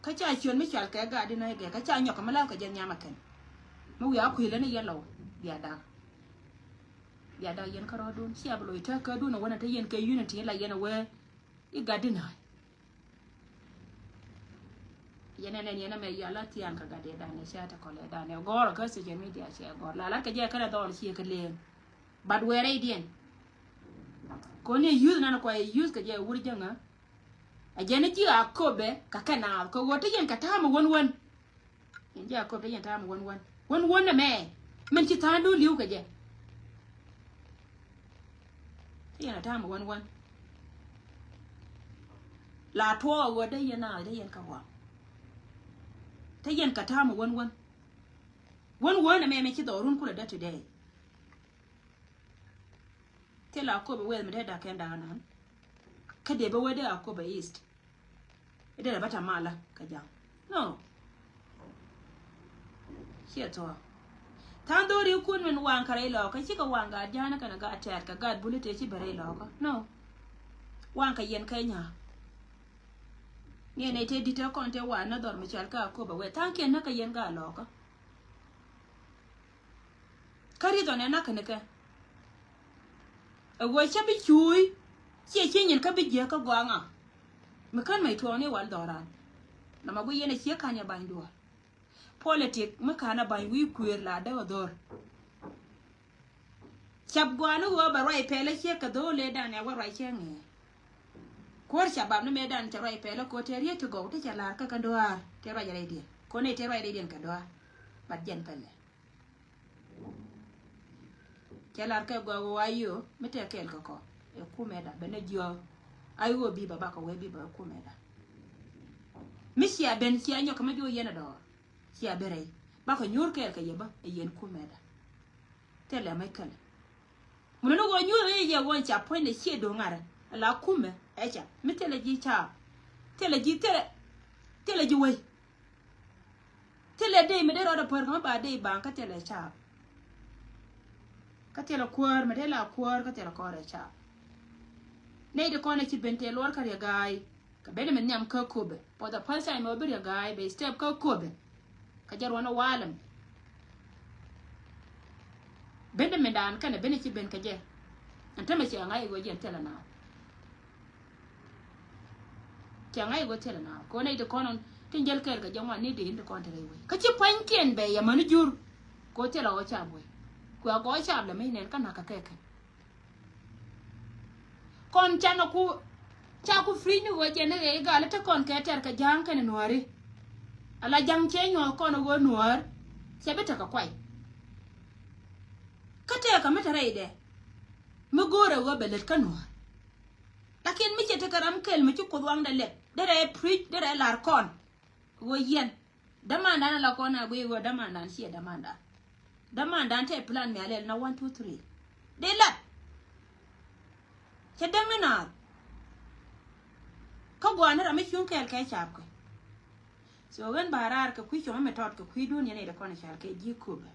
Kä ca ciöt mi cɔal kɛ gaat di nɔy gɛ kä ca nyɔk kɛ mi la̱th kɛ jɛ nhiam ɛ kɛn. Mi wiaa kui̱lä ni yɛn lɔw bia dak. Bia dak yɛn kärɔɔdun cia bi loc täkädun ɛ wänɛ te yɛn kɛ unity la yɛn ɛ wee i̱ gat di nɔy. Yɛn ɛn ɛn yɛn ɛmɛ yal a thia̱a̱ŋ kɛ gat di danɛ cɛ te kɔlɛ danɛ gɔɔr kä social media cɛ gɔɔr la lat kɛ jɛ kɛnɛ dhɔl ciɛ kɛ leŋ. But wɛɛrɛ idiɛn kɔn ni youth nan kɔɛ youth kɛ jɛ wur jäŋä. A jɛn ji̱ a kopɛ ka kɛ naath kɛ ɣöö te yɛn kɛ ta̱a̱mɛ wän wän. Yɛn ji̱ a kopɛ te yɛn ta̱a̱mɛ wän wän wän wän nɛ mɛ. Min ci tha̱a̱ŋdu li̱w kɛ jɛ. Te yɛn a ta̱a̱mɛ wän wän. La tuɔɔk a ɣöö dee yɛn naath dee yɛn kɛ waŋ. Te yɛn kɛ ta̱a̱mɛ wän wän. Wän wän nɛ mɛ mɛ ci dhɔrun kulɛ dee today. Thil a kopɛ weth mi dee dak kɛn dak anan. Kä dee bä weth dee a kopɛ east. Dee dee bä ta malä kä jaŋ. No. Ciɛ thuɔ̱k. Tha̱a̱ŋ dho̱ri kun min waŋ kɛ rɛy lɔkä cikɛ waŋ gaat ja̱a̱nä kɛnɛ gaat tɛ̈t kɛ gaat buli tëë ci ben rɛy lɔkä. No. Waŋ kɛ yɛn kɛ nyaa. Ŋiɛn ɛ tëë di̱t ɛ kɔn tëë waŋ nä dhɔr mi cɔal kä a kopɛ weth tha̱a̱ŋ kiɛn nä kɛ yɛn gaat lɔkä. Kä rieth ɔ nɛ nak kɛ ni kɛ. Ɛ ɣöö cä bi cuuy ciɛ ciɛ nyin kä bi jiäk kä gɔaa ŋa. Mi kän mɛy tuɔɔk ni wal dhɔran. Nɔmɔ guic yɛn ɛ ciek ka̱n yɛ bany duɔ̱ɔ̱r. Politik mi ka̱n ɛ bany wi̱i̱ kuëër la dee ɔ dho̱r. Cap gɔaa ni ɣöö bɛ ruac pɛlɛ ciek kɛ dho̱o̱k lëëdan ɛ wä ruac cɛ ŋee. Kuäär cabap ni mëëdan cɛ ruac pɛlɛ ko̱ tëë riet ti gɔw ti cɛ la̱r kä kɛ dua̱a̱r tëë ruac rɛydiɛn ko̱ nɛy tëë ruac rɛydiɛn kɛ dua̱a̱r. Bat jɛn pɛlɛ. Cɛ lar kɛ gɔaa wä wa yio mi tɛk kɛɛl kɛ kɔ ɛ kumɛda bɛ ni jiɔ. Ay wä biba bakɔ wee biba ɛ kumɛda. Mi cia ben cia nyɔk kɛ mi jiɔ yɛn ɛ dɔɔr. Cia ben rɛy bakɔ nyuur kɛɛl kɛ yɛ bä ɛ yɛn kumɛda. Thilɛ mec kɛlɛ. Mun ni ɣöö nyuur rɛy yɛ ɣöö ca puɔ̱ny ni cie do̱ŋ ŋa̱rɛ ala kumɛ ɛ ca mi thilɛ ji̱ ca. Thilɛ ji̱ thilɛ thilɛ ji̱ wei. Thilɛ dee mi dee rɔɔdɛ puɔ̱r kɛ mi ba dee baŋ kä thilɛ caap. Kä thilɛ kuäär mi dee la kuäär kä thilɛ kɔrɛ caap. Nɛy di kɔn a ci ben tëë luɔr kä Riɛk Ga̱a̱y. Kɛ ben mi nhiam kä Köpɛ. For the first time ɔ bi Riɛk Ga̱a̱y bɛ step kä Köpɛ. Kä jɛ ruɔn a walɛ mi. Ben di mi daan kɛnɛ ben ci ben kä jɛ. Ɛn tämɛ ciɛ ŋa̱c i̱ ɣöö jɛn thilɛ naath. Cɛ ŋa̱c i̱ ɣöö thilɛ naath kɛ ɣöö nɛy ti kɔn ɔn tin jäl kɛɛl kɛ jɛ ŋuan ni dee in ti kɔn te rɛy wec kä ci pua̱nykiɛn bɛ yɛ mäni jur. Kɛ ɣöö thilɛ ɣɔɔ caap wec kuɛ gɔɔ caap lɛ mi nɛn kä na̱k kɛ kɛɛkɛ. Kɔn canɛ ku ca ku fridge ni ɣöö jɛ ni ɣɛɛ i̱ gal i̱ te kɔn kɛ tɛr kɛ ja̱a̱ŋ kɛnɛ nuääri. Ala ja̱ŋ cɛ nyuɔ̱th kɔn ɣöö nuäär cɛ bi tekɛ kuay. Kä tɛɛkä mi te rɛydɛ mi go̱o̱rɛ ɣöö bɛ lät kä nuäär. Lakin mi cɛ tekɛ ram kɛl mi ci Kuoth waŋdɛ lɛp derɛ preach derɛ lar kɔn. Ɣöö yɛn dämandan ala kɔn a guiy ɣöö dämandan ciɛ dämandan. Dämandan tɛ plan mi alɛl na one two three. Dee lat. Cɛ däŋ ni naath. Kä gua̱a̱ni ram mi cuŋ kɛɛl kɛ caapkɛ. So ɣän ba raar kɛ kui̱ cuɔ̱ŋ mi tɔt kɛ kui̱dun yɛn ɛ dee kɔn cal kɛ ji̱ Köpɛ.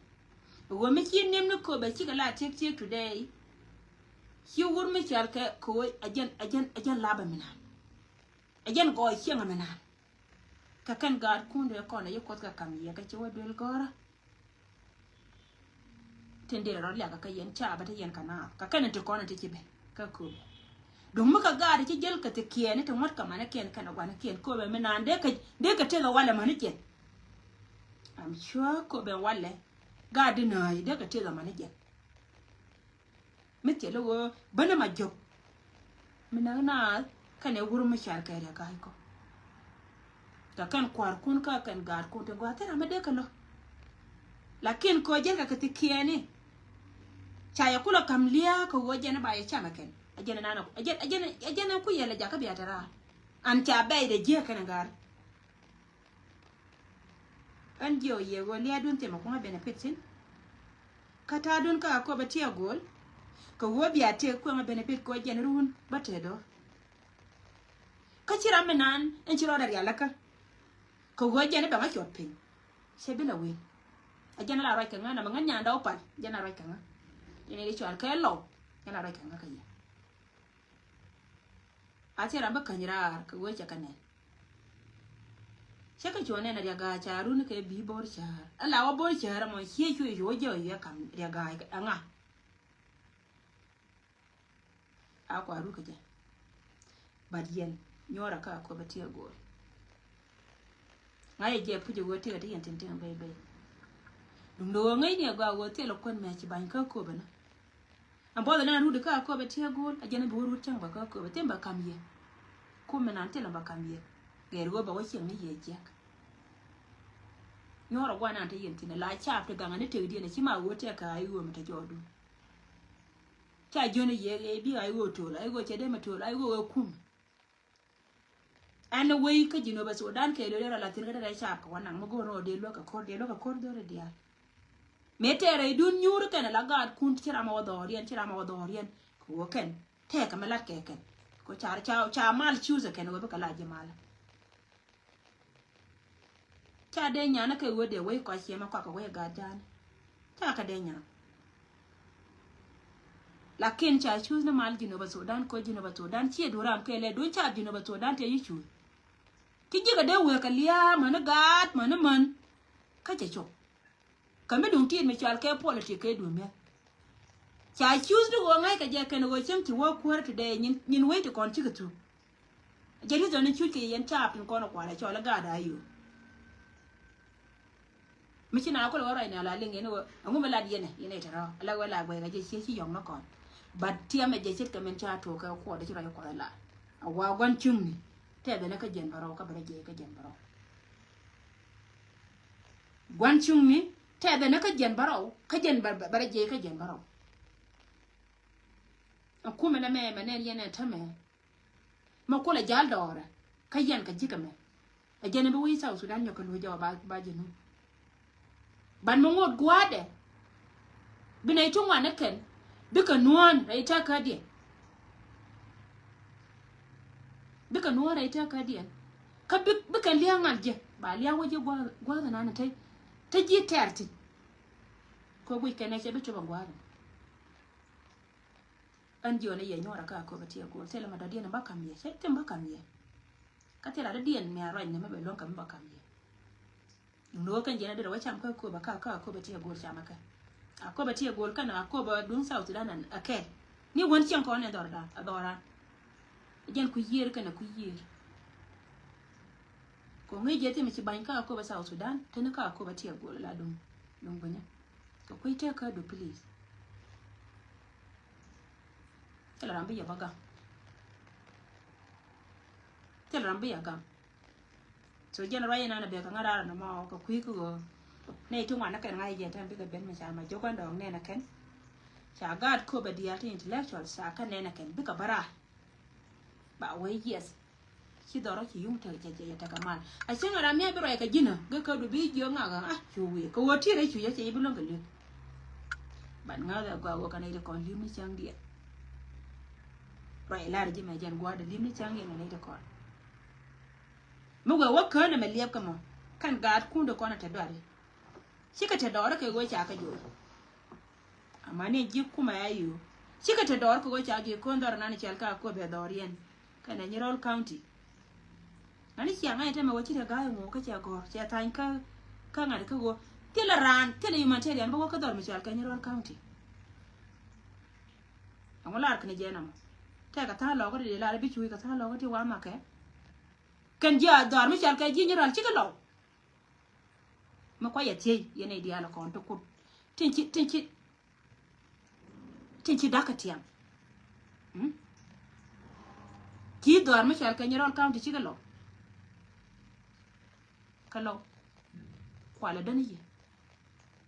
Ɣöö mi ci ni̱em ni Köpɛ cikɛ la tiek tiek today. Ci wur mi cal kɛ kɛ ɣöö a jɛn a jɛn a jɛn lapɛ mi naan. A jɛn gɔɔy cieŋ a mi naan. Kɛ kɛn gaatkun dee kɔn a yi Kuoth kɛ ka̱m yɛ kɛ ci wä duel gɔ̱rä. Tin derɛ rɔ liakɛ kä yɛn ca bä te yɛn kɛ naath kɛ kɛn ti kɔn ti ci ben kä Köpɛ. Duŋ mi kɛ gaat ci jäl kɛ thikiɛni ti ŋuɔ̱t kɛ manikiɛn kɛnɛ guanikiɛn Köpɛ mi naan dee kɛ dee kɛ tëk ɛ walɛ mäni jɛn. I'm sure Köpɛ walɛ gaat di nääc dee kɛ tëk ɛ mäni jɛn. Mi thilɛ ɣöö bänä ma jök. Mi näk naath kɛnɛ wur mi cal kɛ Riɛk Ga̱a̱y kɔ. Kɛ kɛn kua̱rkun kä kɛn gaatkun ti gua̱a̱th thil ram mi dee kɛ lɔ. Lakin kɛ ɣöö jɛn kɛ kɛ thikiɛni. Ca yɛ kulɛ ka̱m lia̱a̱ kɛ ɣöö jɛn ba yɛ cam ɛ kɛn. Ɛ jɛn ɛ nan ɛ jɛn ɛ jɛn ɛ jɛn ɛ ku yɛl ɛ jakä bia te raar. An ca bɛy dee jiäk kɛn ɛ ga̱a̱r. Ɛn jiɛ ɔ yɛ ɣöö lia̱a̱dun thimɛ kuŋä benefit thi̱n. Kä ta̱a̱dun kä Aköbɛ tiɛ go̱o̱l. Kɛ ɣöö bia tëk kueŋä benefit kɛ ɣöö jɛn run bä tëë do̱r. Kä ci ram mi naan ɛn ci rɔɔdɛ rialikä. Kɛ ɣöö jɛn i̱ bɛ ŋä cuɔt piny. Cɛ bi la wee. A jɛn la ruac kɛ ŋä na mɛ ŋä nyanda wä pal jɛn la ruac kɛ ŋä. Jɛn i̱ di cual kɛ lɔw jɛn la ruac kɛ ŋä kɛ yɛ. A thil ram bä käny raar kɛ wee cɛ kɛ nɛn. Cɛ kɛ cuɔ̱ɔ̱ŋ nɛn a riak ga̱a̱c ca run kɛ bi̱i̱ bo̱r cäär. A la wä bo̱r cäär ɛmɔ ciɛ cuɛ cuɛ wä jɛ ɔ yɛ kam riak ga̱a̱c ɛŋa. A kua ruk kɛ jɛ. But yɛn nyuɔrɛ kä Aköbɛ tiɛ go̱o̱l. Ŋa̱cɛ jɛ puc ɛ ɣöö tëkɛ ti yɛn tin tiɛŋ bɛy bɛy. Duŋdɛ ɣöö ŋäcni ɛ gɔaa ɣöö thilɛ kuän mɛ ci ba̱ny kä Aköbɛ ni. Ɛn buɔth ɛn ɛn rut kä Aköbɛ tiɛ go̱o̱l a jɛn ɛ bi wä rut cäŋ bä kä Aköbɛ thim bä kam yɛ. Kum mi nan thilɛ bä kam yɛ. Gɛr ɣöö bä wä cieŋ ni yɛ jiɛk. Nyuɔrɛ guanan te yɛn thi̱n ɛ la caap ti gaŋ ɛn i̱ tëkdiɛn ɛ ci ma ɣöö tɛk kä a i̱ ɣöö mi te jɔɔdun. Ca jiön i̱ yɛ ɛ bi a i̱ ɣöö to̱l a i̱ ɣöö cɛ dee mi to̱l a i̱ ɣöö ɛ kum. Ɛn ni wei kä Jinubä Sudan kɛ luel rɔ la thi̱n kä te rɛy caap kɛ wä naŋ mi go̱o̱r rɔ dee luäk kɛ ko̱r dee luäk kɛ ko̱r dho̱r i̱ diaal. Mëë tɛɛrɛ i̱ dun nyuur kɛn ala gaatkun ci ram a wä dhɔɔriɛn ci ram a wä dhɔɔriɛn kɛ wä kɛn tɛɛkɛ mi lat kɛ kɛn. Kɛ ca ca ca mal cuusɛ kɛn wä bikɛ la ji̱ mal. Ca dee nyan kɛ ɣöö dee wec kɔc ciɛ mɛ kɔakɛ wec gat ja̱a̱n. Ca kɛ dee nyan. Lakin ca cuuth ni mal Jinubä Sudan kɔ Jinubä Sudan ciɛ duram kɛ lɛ duun ca Jinubä Sudan tɛ yi cuuth. Ci ji̱ kɛ dee wek kɛ lia̱a̱ mäni gaat mäni män. Kä cɛ cop. Kä mi duŋ tiit mi cual kɛ politik kɛ duun mɛ. Ca cuuth ni ɣöö ŋa̱ckɛ jɛ kɛn ɣöö cieŋ ci wä kuäär ti dee nyin wec ti kɔn cikɛ thuk. Jɛ ri dhɔn ni cuc kɛ yɛn caap tin kɔn kualɛ cɔl i̱ gaat a yo̱o̱. Mi ci na kul wä ruac ni ala liŋ yɛn wä ɛŋu mi lat yɛn yɛn ɛ tɛrɔ ala wä la guɛy kɛ jɛ ciɛ ci yɔŋ ni kɔn. But tiɛmɛ jɛ ce̱tkɛ min ca tuɔk kɛ kuɔt ci ruac kuɔth la. A wa gua̱n cuŋni tɛth ɛn kä jiɛn bärɔw kä bärɛ jɛ kä jiɛn bärɔw. Gua̱n cuŋni tɛth ɛn kä jiɛn bärɔw kä jiɛn bärɛ jɛ kä jiɛn bärɔw. A kumɛ nɛ mɛ mɛ nɛn yɛn ɛ tämɛ. Mɛ kulɛ jal dɔɔrɛ kä yɛn kɛ ji̱ kɛ mɛ. Ɛ jɛn bi wi̱i̱ South Sudan nyɔk kɛ luɔ̱c jɛ wä ba ba ji̱ nu. Ban mi ŋot gua̱a̱dɛ bi nɛy ti ŋuan ni kɛn bikɛ nuɔ̱ɔ̱n rɛy tɛk kädiɛn. Bikɛ nuɔ̱ɔ̱n rɛy tɛk kädiɛn kä bi bikɛ lia̱a̱ ŋal jɛ ba lia̱a̱ wä jɛ gua̱a̱th gua̱a̱th nan te te ji̱ tɛɛr thi̱n. Kɛ guic kɛn ɛ cɛ bi cop ɛ gua̱a̱th. Ɛn jiɔn i̱ yɛ nyuɔrɛ kä Aköbä tiɛ go̱o̱l thilɛ ma dɔ̱diɛn in bä kam yɛ cɛ thim bä kam yɛ. Kä thilɛ dɔ̱diɛn mi a ruac ni mi bɛ luäŋ kɛ mi bä kam yɛ. Duŋ ni wä kɛn jiɛn a derɛ wä cam kä Aköbä kä kä Aköbä tiɛ go̱o̱l cam a kɛ. Aköbä tiɛ go̱o̱l kɛn Aköbä duŋ South Sudan a kɛl ni wän cieŋ kɔn ɛ dhɔr dan a dhɔran. Jɛn kui̱ yiër kɛn a kui̱ yiër. Kɛ ŋi̱i̱c jɛ thim ci bany kä Aköbä South Sudan teni kä Aköbä tiɛ go̱o̱l la duŋ duŋ bunyä. Kɛ kui̱ tëk kä du please. Thilɛ ram bi yɛ bä gam. Thilɛ ram bi yɛ gam. So jɛn ruac inan a bek kɛ ŋa̱t raar ɛn ɛmɔ kɛ kui̱ kä ɣöö nɛy ti ŋuan ni kɛn ŋa̱c jɛ tɛn bikɛ ben mi ca ma jiök ɛn dɔɔk nɛn ɛ kɛn. Ca gaat köpɛ diaal ti intellectual ca kɛ nɛn ɛ kɛn bikɛ bä raar. Ba wee yes. Ci dhɔrɔ ci yuŋ tek cɛ cɛ tekɛ mal. A cieŋ ram mi a bi ruac kɛ ji̱n ɛ gɛ kä du bi jiök ŋak ɛ a cu wi̱i̱ kɛ ɣöö ti̱i̱ rɛy cuc ɛ cɛ ci bi luäŋ kɛ li̱k. But ŋa̱th ɛ gɔaa ɣöö kɛ nɛy ti kɔn li̱m ni cäŋdiɛn. Ruac lar ji̱ mɛ jɛn gua̱a̱r dee li̱m ni cäŋdiɛn kɛ nɛy ti kɔn. Mi wee wä kään ɛmɛ liɛpkɛ mɔ kɛn gaatkun dee kɔn ɛ te duari. Cikɛ te dɔɔrä kɛ ɣöö ca kɛ jo̱o̱c. Amäni ji̱ kumɛ a yo̱o̱ cikɛ te dɔɔrä kɛ ɣöö ca jo̱o̱c kɔn dhɔr nan cɛl ka Aköbä dhɔr yɛn kɛnɛ Nyirol County. Ani cia ŋa̱c tɛmɛ wä ci te ga̱a̱c ŋu kä cɛ gɔ̱r cɛ thany kä kä ŋa̱t kä ɣöö thilɛ raan thilɛ humanitarian bä wä kä dhɔr mi cɔal kɛ Nyirol County. Ɛŋu lar kini jɛ nɔmɔ tɛkɛ tha̱a̱ŋ lɔkä ti di lar bi cuuc kɛ tha̱a̱ŋ lɔkä ti wa makɛ. Kɛn ji̱ a dhɔr mi cɔal kɛ ji̱ Nyirol cikɛ lɔw. Mi kua yɛ thiec yɛn i̱ diaal kɔn ti kut tin ci tin ci tin ci da̱k kɛ tiɛm. Mm? Ci dhɔr mi cɔal kɛ Nyirol County cikɛ lɔw. Kɛ lɔw kualɛ däni yɛ.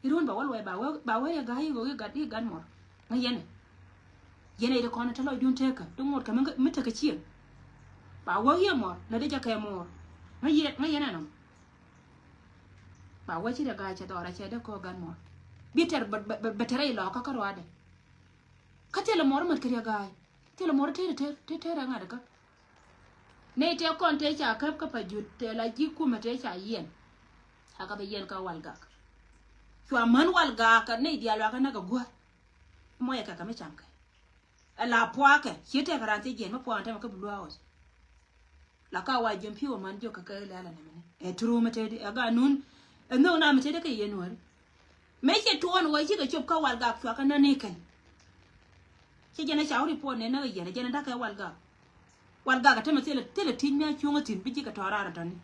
Irun ba wä luɔy ba wä ba wä yɛ ga̱a̱c i̱ gat i̱ gat mɔr. Ŋä yɛnɛ yɛnɛ yɛ ti kɔn te lɔcdun tekä ti ŋot kɛ mi tekä cieŋ. Ba wä yɛ mɔr lä dee jɛ kɛ mɔr. Ŋä yɛ ŋä yɛnɛ nɔm. Ba wee ci Riek Gai cɛ dhɔra cɛ dee kɔ gan mɔr. Bi tɛr bɛ tɛr ilɔ kä kä ruadɛ. Kä thilɛ mɔr mät kɛ Riek Gai. Thilɛ mɔr tɛr tɛr tɛr ŋa̱t kä. Nɛy tëë kɔn tëë ca käp kä pa jut tëë la ji̱ kumɛ tëë ca yiɛn. Aka bɛ yiɛn kä Walgak. Cua män Walgak kä nɛy diaal wa kä näk a guäth. Mɔyɛ kɛ kɛ mi cam kɛ. Ɛ la puakɛ ci tɛk ran thiec jiɛn mi puaŋ tɛmɛ kä Blue House. La ka wa jiɛn pi̱w man jiök kɛ kɛ lɛl ɛn ɛmɛnɛ. Ɛ turu mi tɛdi ɛ ga nun. Ɛ nhök na mi tɛdi kɛ yɛn wär. Mëë cɛ tuɔɔn wä cikɛ cop kä Walgak cua kä nani kɛn. Cɛ jɛn ɛ ca wä report nɛ näk yɛn ɛ jɛn ɛ da̱k kɛ Walgak. Walgak ɛ tämɛ thilɛ thilɛ ti̱c mi a cuŋä thi̱n bi ji̱ kɛ tɔ̱ raar ɛ tɔ̱ni.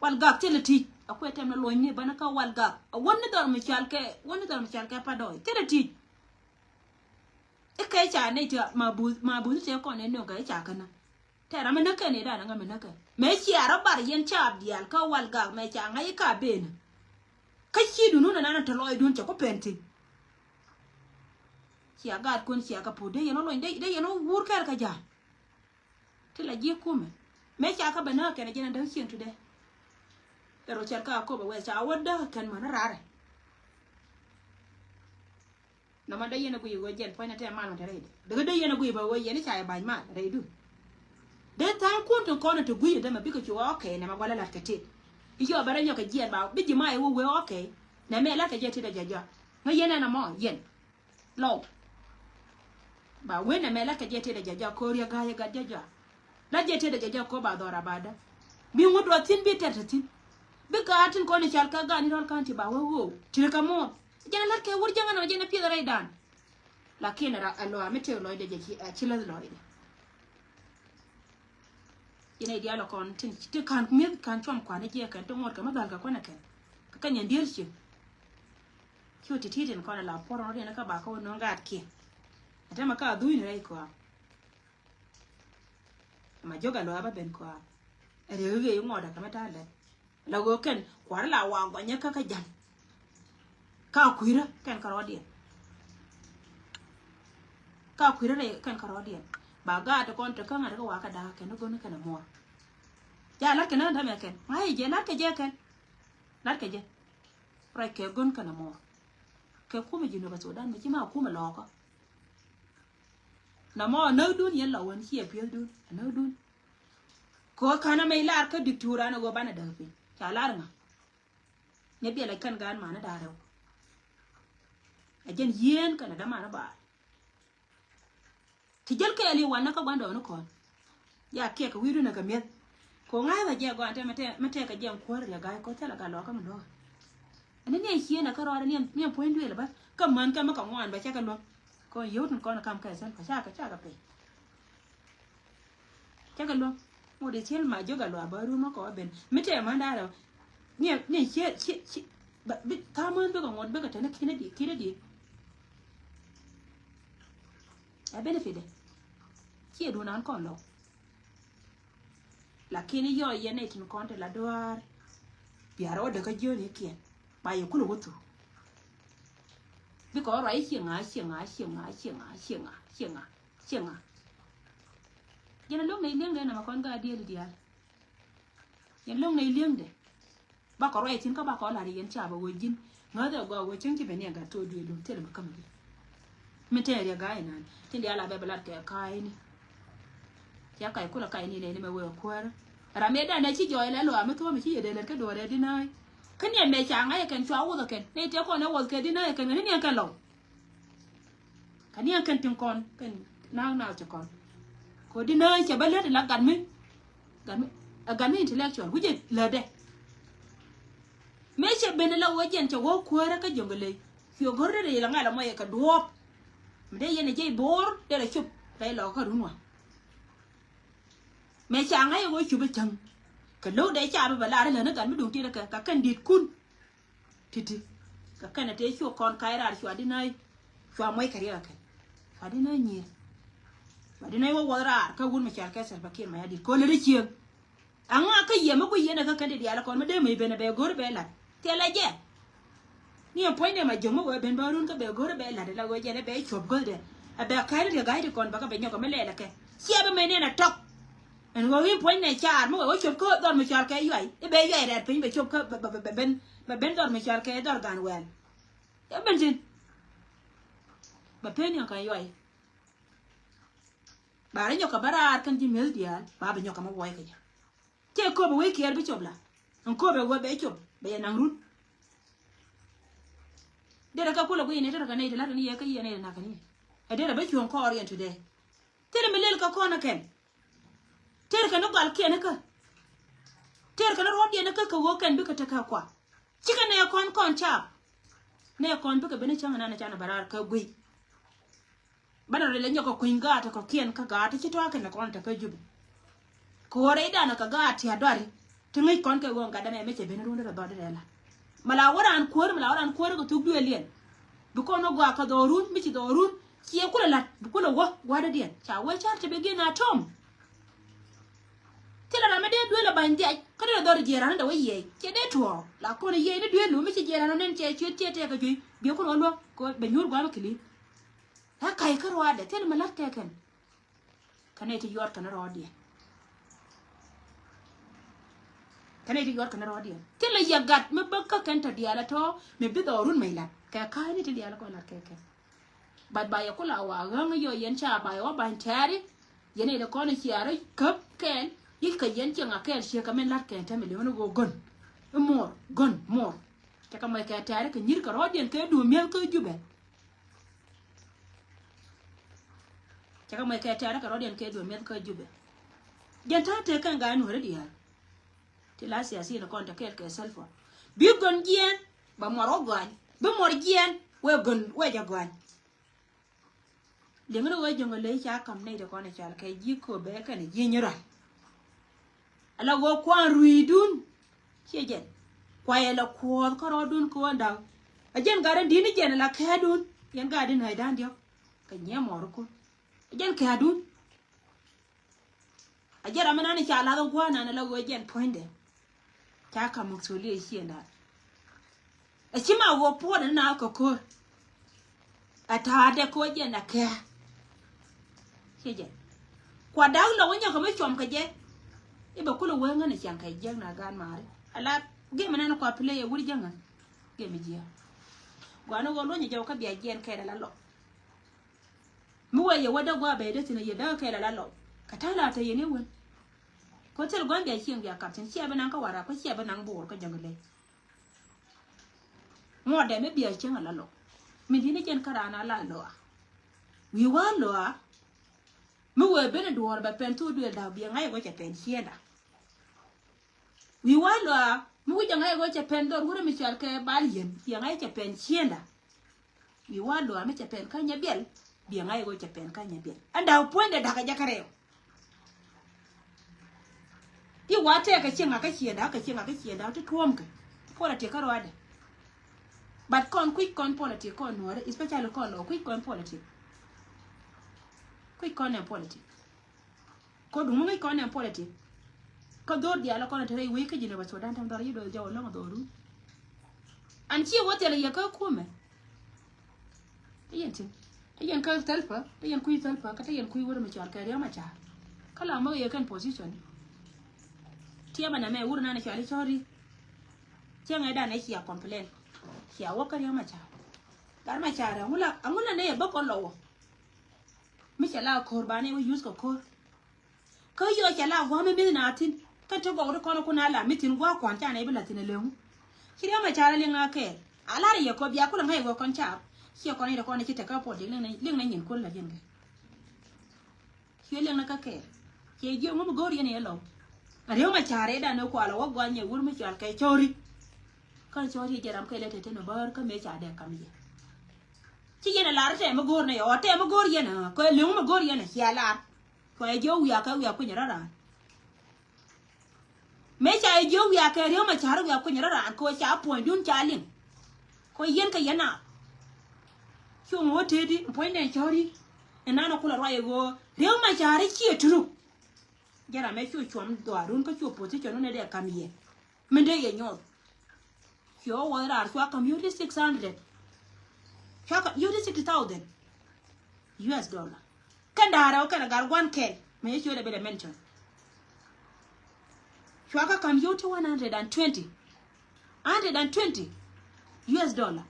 Walgak thilɛ ti̱c a kuɛ tɛm ni luɔ̱ny ni banɛ kä Walgak ɛ wän ni dhɔr mi cal kɛ wän ni dhɔr mi cal kɛ pa dɔɔy thilɛ ti̱c. I̱ kɛ ca nɛy ti ma buth ma buth ti kɔn nɛ nöŋ kɛ i̱ ca känä. Tɛɛr amɛ näk kɛn i̱ da̱a̱n ŋä mɛ näk kɛn mɛ cia rɔ bar yɛn ca diaal kä Walgak mɛ ca ŋa̱c i̱ ka benä. Kä ci dun wun ɛnan ɛ te lɔcdun cɛ ku pɛn thi̱n. Cia gaat kun cia kɛ puth dee yɛn wä luɔny dee yɛn wä wur kɛɛl kɛ ja̱a̱n. Ti la ji̱ kumɛ mɛ ca kä bɛ näk kɛn ɛ jɛn ɛ däk cieŋ tudɛ. Ɛ rɔ cɛl kä a kop ɛ wɛl ca wä däk kɛn män ɛ raarɛ. Nɔmɔ dee yɛn a guiy ɣöö jɛn puɔ̱ny na tɛm mal mɛ te rɛydɛ. Dee dee yɛn a guiy bɛ ɣöö yɛn i̱ ca yɛ ba̱ny mal rɛydu. Dee tha̱a̱ŋ kun tin kɔn in te guiy in te mɛ bikɛ cu ɣɔɔk kɛy nɛmɛ gualä la̱t kɛ tet. I̱ cɔ bɛ rɛ nyɔk kɛ jiɛn ba bi ji̱ ma i̱ wä wee ɣɔɔk kɛy. Nɛmɛ la̱t kɛ jɛ tet a jɛ jɔak ŋä yɛn ɛn ɛmɔ yɛn. Lɔw. Ba wen ɛmɛ la̱t kɛ jɛ tet a jɛ jɔak ko̱r yɛ ga̱a̱c yɛ gat jɛ jɔak. La̱t jɛ tet a jɛ jɔak ko̱r ba dhɔr a ba däk. Bi ŋut duɔth thi̱n bi tɛr te thi̱n. Bi gaat tin kɔn i̱ cal kä gaat ni rɔl ka̱n ti ba wee ɣöö ti ri kɛ muɔ̱ɔ̱n. Jɛn a la̱t kɛ wur jäŋä nɔ jɛn a piɛth rɛydan. Lakin ɛ lɔa mi tëë lɔcdɛ jɛ ci la̱th lɔcdɛ. Ci nɛy diaal ɛ kɔn tin ti ka̱n mi̱eth ka̱n cuɔm kua̱n i̱ jiɛkɛn ti ŋuɔ̱t kɛ mi dhal kɛ kuanɛ kɛn. Kɛ kɛ nyɛn diël ci. Ci wä ti ti̱ti̱n kɔn ɛ la puɔ̱r ɣän riɛn kä ba kä wä no̱o̱ŋ gaat kiɛ. Ɛ tɛmɛ ka a dhuc ni rɛy kɔa. Ma jiök a lɔa bä ben kɔa. Ɛ riek i̱ ɣee i̱ ŋuɔ̱t ɛ kɛ mi ta̱a̱ lɛt. La ɣöö kɛn kua̱r la wa guanyä kä kä ja̱l. Ka kui̱rä kɛn kärɔɔdiɛn. Ka kui̱rä rɛy kɛn kärɔɔdiɛn. Ba gaat ti kɔn te kä ŋa̱t kä wa kä da̱a̱ kɛn i̱ go̱n kɛn ɛ muɔɔr. Ja la̱t kɛn ɛ tämɛ kɛn ŋa̱c i̱ jɛ la̱t kɛ jɛ kɛn. La̱t kɛ jɛ. Ruac kɛ go̱n kɛn ɛ muɔɔr. Kɛ kumɛ ji̱ nuɔ̱k ɛ Sudan mi ci ma kumɛ lɔɔkä. Nɔmɔ näkdun yɛn la wän ci ɛ pi̱ethdun ɛ näkdun. Kɛ ɣöö ka̱n amɛ ilar kä dikturan ɛ ɣöö banɛ däk piny ca lar ŋa. Nyɛ biɛl ɛ kɛn gaan manä da̱a̱r rɛw. Ɛ jɛn yieen kɛnɛ dämanä baar. Ti jäl kɛɛl i̱ wanä kä gua̱ndɔɔŋni kɔn. Ya kiɛk kɛ wi̱i̱dun ɛ kɛ mi̱eth. Kɛ ɣöö ŋa̱thä jɛ gɔaa tɛ mɛ tɛ mɛ tɛkɛ jɛ ɛn kuäär riɛ ga̱a̱c kɔ thilɛ gat lɔkä mi luäk. Ɛn ni niɛn ciëën ɛ kä rɔɔdɛ niɛn niɛn puɔ̱ny duëël ɛ bä kä män kä mi kɛ ŋuan bɛ cä kɛ luäk. Kɔn yio̱w tin kɔn ɛ kam kɛ thil kɛ ca kɛ ca kɛ piny. Cä kɛ luäk ŋot i̱ thil ma jiök a luaak bä run mä kɔ ben mi tɛɛ män da̱a̱ rɛw. Niɛ niɛ ciɛ ciɛ ciɛ bi tha̱a̱ŋ män bikɛ ŋot bikɛ tɛn i̱ ki̱n i̱ di̱i̱t ki̱n i̱ di̱i̱t. Ɛ benefit dɛ ciɛ duun an kɔn lɔw. Lakin i̱ yɔɔ yɛn nɛy tin kɔn te la duaar. Biaar ɛ wä däkä jiööni kiɛn ba yɛ kulɛ wä thuk. Bikɛ wä ruac i̱ ciɛ ŋa̱a̱ ciɛ ŋa̱a̱ ciɛ ŋa̱a̱ ciɛ ŋa̱a̱ ciɛ ŋa̱a̱ ciɛ ŋa̱a̱ ciɛ ŋa̱a̱. Jɛn a lo̱ŋ nɛy li̱eŋdɛ nɛmɛ kɔn gaa dieel diaal. Jɛn lo̱ŋ nɛy li̱eŋdɛ. Bakɔ ruac thi̱n kä bakɔ la̱r yɛn ca bɛ wee ji̱n ŋäthɛ gɔaa wee cäŋ ci ben ni a gat to̱o̱ duëë lo̱ŋ thilɛ mi käm a ji̱. Mi tɛɛr yɛ ga̱a̱c inan tin diaal a bɛ bɛ lat kɛ ka̱a̱cni. Cia kac kulɛ kac ni nɛy ni mɛ wee kuäärä. Ram yɛ danɛ ci jɔɔy lɛ luaak mi thuɔ̱ɔ̱m ci yɛ dee lät kä duɔ̱ɔ̱r ɛ dinääc. Kä niɛn mɛ ca ŋa̱c ɛ kɛn cua wuth ɛ kɛn nɛy tëë kɔn ɛ wuɔth kɛ dinääc ɛ kɛn ŋäni niɛn kɛn lɔw. Kä niɛn kɛn tin kɔn kɛn naak naak ti kɔn. Kɛ ɣöö dinääc cɛ bä lät ila gat mi gat mi ɛ gat mi intellectual wi̱cɛ lätdɛ. Mëë cɛ ben ila wee jɛn cɛ wä kuäärä kä Jɔŋlei. Cuɛ go̱r dee dee ila ŋa̱l ɛmɔ yɛ kɛ duɔ̱ɔ̱p. Mi dee yɛn ɛ jɛy bo̱o̱r dee la cop rɛy lɔkä run wa. Mëë ca ŋa̱c ɛ wee cop ɛ cäŋ kɛ lo̱k dee ca bä bɛ lar ilä ni gat mi duŋ tiɛt ɛ kɛ ka kɛn di̱t kun. Ti̱ti̱ kɛ kɛnɛ tëë cu kɔn kac raar cua di nääc. Cua muɔc kɛ riɛk ɛ kɛn cua di nääc nyier. Cua di nääc wä wuɔth raar kä wun mi cɔal kɛ Salva Kiir Mayardit kɛ ɣöö lät ɛ cieŋ. Aŋa kä yɛ mi guiy yɛn ɛ kä kɛn ti diaal ɛ kɔn mi dee mec ben ɛ bɛ go̱r ɛ bɛ la̱t thilɛ jɛ. Ni ɛ puɔ̱nydɛ ma jiök mi wee ben bä run kä bɛ go̱r ɛ bɛ la̱t ɛ la ɣöö jɛn ɛ bɛ cuɔ̱p go̱thdɛ. Ɛ bɛ ka̱n riɛk ga̱a̱c ti kɔn bä kä bɛ nyɔk ɛ mi lɛl ɛ kɛ ciɛ bi mec nɛn ɛ tɔk. Ɛn ɣöö in puɔ̱ny nɛ car mi wee wä cop kä dhɔr mi cɔal kɛ yuay i̱ bɛ yuay rɛɛt piny bɛ cop kä bɛ ben bɛ ben dhɔr mi cɔal kɛ dhɔr gan wɛl. Cɛ ben tin bɛ pen yɔn kan yuay. Ba rɛ nyɔk kɛ bä raar kɛn ji̱ mi̱eth diaal ba bɛ nyɔk kɛ mi wuɔy kɛ jɛ. Cɛ kööbɛ wec kiɛɛr bi cop la. Ɛn kööbɛ ɣöö bɛ cop bɛ yɛ naŋ run. Derɛ kɛ kulɛ guic ni derɛ kɛ nɛy ti la̱t kɛ ni yɛ kä yɛ nɛy ti nak kɛ ni yɛ. Ɛ derɛ bä cuɔ̱ŋ kɔɔr yɛn today. Thilɛ mi lel kɛ kɔn ɛ kɛn. Ter kɛ ni gɔalkiɛn ikä. Ter kɛ ni ruɔ̱tdiɛn ikä kɛ ɣöö kɛn bikɛ tekɛ kua. Cikɛ nɛ kɔn kɔn caap. Nɛ kɔn bikɛ ben i̱ cäŋ inan ican iba raar kɛ guic. Banɛ rɛl inyɔk kɛ kuny gaat kɔ̱kiɛn kä gaat ti ci tɔ̱a̱ kɛn kɔn tekɛ jup. Kɛ ɣöö rɛydan kɛ gaat ti a dɔari ti ŋäc kɔn kɛ ɣöö gatdɛ mɛ mi cɛ ben run derɛ dhɔt derɛ la. Mɛ la wä raan kuäär mɛ la wä raan kuäär kɛ thuk duëëliɛn. Bi kɔn wä gɔaa kɛ dhɔrun mi ci dhɔrun ciɛ kulɛ la̱t bi kulɛ wä gua̱dädiɛn ca wee car ti bi gi̱n a tom. Thilɛ ram mi dee duëël ɛ ba̱ny dhiac kä dee dhɔr jiɛɛran ni dee wä yiɛɛc ciɛ dee tuɔɔk la kɔn yiɛɛc ni duëël lu mi ci jiɛɛran ni nɛn ciɛ ciöt ciɛ tɛɛk kɛ juey biɛ kulɛ wä luäk kɛ bɛ nyuur gua̱a̱m kili. Ɛ ka̱c kä ruaadɛ thilɛ mi la̱t kɛ kɛn. Kä nɛy ti yuɔt kɛn rɔɔdiɛn. Kä nɛy ti yuɔt kɛn rɔɔdiɛn thilɛ yɛ gat mi bä kä kɛn tɔ diaal ɛ tɔ̱ mi bi dhɔɔrun mɛy lat kɛ ka̱a̱cni ti diaal ɛ kɔn lat kɛ kɛn. But ba yɛ kula wa ɣäŋ yɔ yɛn ca ba yɛ wä bany tɛɛri. Yɛn i̱ dee kɔn i̱ ciaari käp kɛɛl i̱ kä yɛn ciɛŋ a kɛɛl ciek kɛ min lat kɛn tɛmɛ li̱ŋ ni ɣöö gön. I̱ muɔr gön muɔr. Cɛ kɛ mɔc kɛ tɛɛri kɛ nyi̱r kɛ rɔɔdiɛn kɛ duɔ̱ɔ̱m mi̱eth kä Jubɛ. Cɛ kɛ mɔc kɛ tɛɛrä kɛ rɔ̱diɛn kɛ duɔ̱ɔ̱m mi̱eth kä Jubɛ. Jɛn ta̱a̱ tëë kɛn ga̱a̱c nuɔ̱ɔ̱ri diaal. Ti la siasin kɔn te kɛɛl kɛ Salva. Bi gön jiɛɛn bɛ muɔr wä gɔany bi muɔr jiɛɛn wee gön wee jɛ gɔany. Liŋ ni wee Jɔŋlei ca ka̱m nɛy ti kɔn i̱ cɔal kɛ ji̱ Köpɛ kɛnɛ ji̱ Nyirɔal. Ala ɣöö kuan rui̱dun. Ciɛ jɛn kua yɛ la kuɔth kä rɔɔdun kɛ ɣöö da̱k. A jɛn gat in di̱t ni jɛn ala kɛɛdun yɛn gat in ɣa̱cdan diɔ̱k. Kɛ nyiɛ mɔɔrikun a jɛn kɛɛdun. A jɛn ram mi nan i̱ ca lath in gua̱a̱r nan ala ɣöö jɛn puɔ̱nydɛ. Ca ka̱m muktholiɛ ciëndan. Ɛ ci ma wä puɔt ni na kɛ ko̱r. Ɛ ta̱a̱dɛ ko̱ jɛn ɛ kɛɛ. Ciɛ jɛ kua da̱k lɔ wä nyɔk kɛ mi cuɔm kɛ jɛ. I̱ bɛ kulɛ wee ŋän ɛ ciaŋ kɛ jiäk na gaat maari ala gɛmɛ nɛn kua play ɛ wur jäŋä. Gɛmɛ jiäk gua̱a̱n ni ɣöö luɔ̱nyɛ jɛ wä kä bia jiɛn kɛɛl ala lɔ. Mi wee yɛ wä däk gua̱a̱ bɛ dee thi̱n ɛ yɛ däk kɛɛl ala lɔ kɛ ta̱a̱ la te yɛn i̱ wen. Kɛ thil gua̱a̱n bia cieŋ bia kap thi̱n ciɛ bi naŋ kä warap kä ciɛ bi naŋ bo̱o̱r kä jäŋ ley. Ŋuɔ̱tdɛ mi bia cieŋ ala lɔ. Min di̱t ni jɛn kä raan ala lɔa. Wi̱i̱ wa lɔa. Mi wee ben i̱ duɔ̱ɔ̱r bɛ pɛn thuk duëël da̱k biɛ ŋa̱c ɛ wecɛ pɛn ciënda. Wi̱i̱ wa lɔa mi wi̱c ɛ ŋa̱c ɛ wecɛ pɛn dhɔr wurɛ mi cɔal kɛ bal yɛn biɛ ŋa̱c ɛ cɛ pɛn ciënda. Wi̱i̱ wa lɔa mi cɛ pɛn kä nyɛ biɛl biɛ ŋa̱c ɛ wecɛ pɛn kä nyɛ biɛl ɛn da̱k puɔ̱nydɛ da̱k ɛ jɛ kä rɛw. I̱ wa tɛɛk kɛ cieŋ a kä ciënda kä cieŋ a kä ciënda ti tuɔ̱ɔ̱mkɛ. Politik kä ruaadɛ. But kɔn kui̱c kɔn politik kɔn nuɔ̱ɔ̱rɛ especially kɔn lɔ kui̱c kɔn politik. Kui̱c kɔn ɛ politik. Kɔ duŋ mi ŋäc kɔn ɛ politik. Kä dho̱r diaal kɔn ɛ te rɛy wec kä ji̱n ɛ bä Sudan tɛm dhɔr yi do̱l jɔw lɔŋ dho̱ru. An ci wä thilɛ yɛ kä kumɛ. Te yɛn tin te yɛn kä thäl pä te yɛn kui̱ thäl pä kä te yɛn kui̱ wur mi cɔal kɛ Riek Machar. Kä la mäk yɛ kɛn position. Tiɛmɛ nɛ mɛ wur nanɛ cɔal i̱ cɔri. Cieŋɛ danɛ cia complain. Cia wä kä Riek Machar. Gat Machar aŋula aŋula nɛ yɛ bä kɔn lɔ wä. Mi cɛ la ko̱r banɛ wä use kɛ ko̱r. Kä yɔ cɛ la gua̱a̱m mi na thi̱n kä te gɔw ti kɔn kun a la mi thi̱n gua̱a̱ kuan ca nɛ bi la thi̱n a leŋ. Ci Riek Machar a liŋ a kɛɛl a lar yɛ kɔ bia kulɛ ŋa̱c wä kɔn cap. Ciɛ kɔn yɛ kɔn ci te kä puɔt dik liŋ na nyin kun la jin kɛ. Ciɛ liŋ na kä kɛɛl ciɛ jiɛ ŋum go̱o̱r yɛn yɛ lɔw. A Riek Machar yɛ dan ni kual a wä gua̱a̱ nyɛ wur mi cual kɛ cɔri. Kä cɔri yɛ jɛ ram kɛɛl yɛ te te ni bäär kä mëë ca dɛ kam yɛ. Ci yɛn a lar tɛm mi go̱o̱r ni yɛ ɔ tɛm mi go̱o̱r yɛn a kɛ liŋ mi go̱o̱r yɛn a cia lar. Cuɛ jiɛ wiak kä wiak kuinyɛ rɔ raan. Mëë ca jiɛ wiak kɛ Riek Machar wiak kuinyɛ rɔ raan kɛ ca puɔ̱nydun ca liŋ. Kɛ yɛn kɛ yɛn a. Cuŋ wä tëëdi puɔ̱nydɛn cɔri. Ɛnan kulɛ ruac ɛ ɣöö Riek Machar ciɛ turuk. Jɛ ram ɛ cu cuɔm dhuaarun kä cu position wun ɛ dee kam yɛ. Min dee yɛ nyuɔth. Cuɛ wä wä raar cua kam yoti six hundred. Cua kam yoti sixty thousand. U S dollar. Kɛn da̱a̱r rɛw kɛn a gar gua̱n kɛl mɛ yɛ ciöt a bit a mention. Cua kä kam yio̱w ti one hundred and twenty, hundred and twenty U S dollar.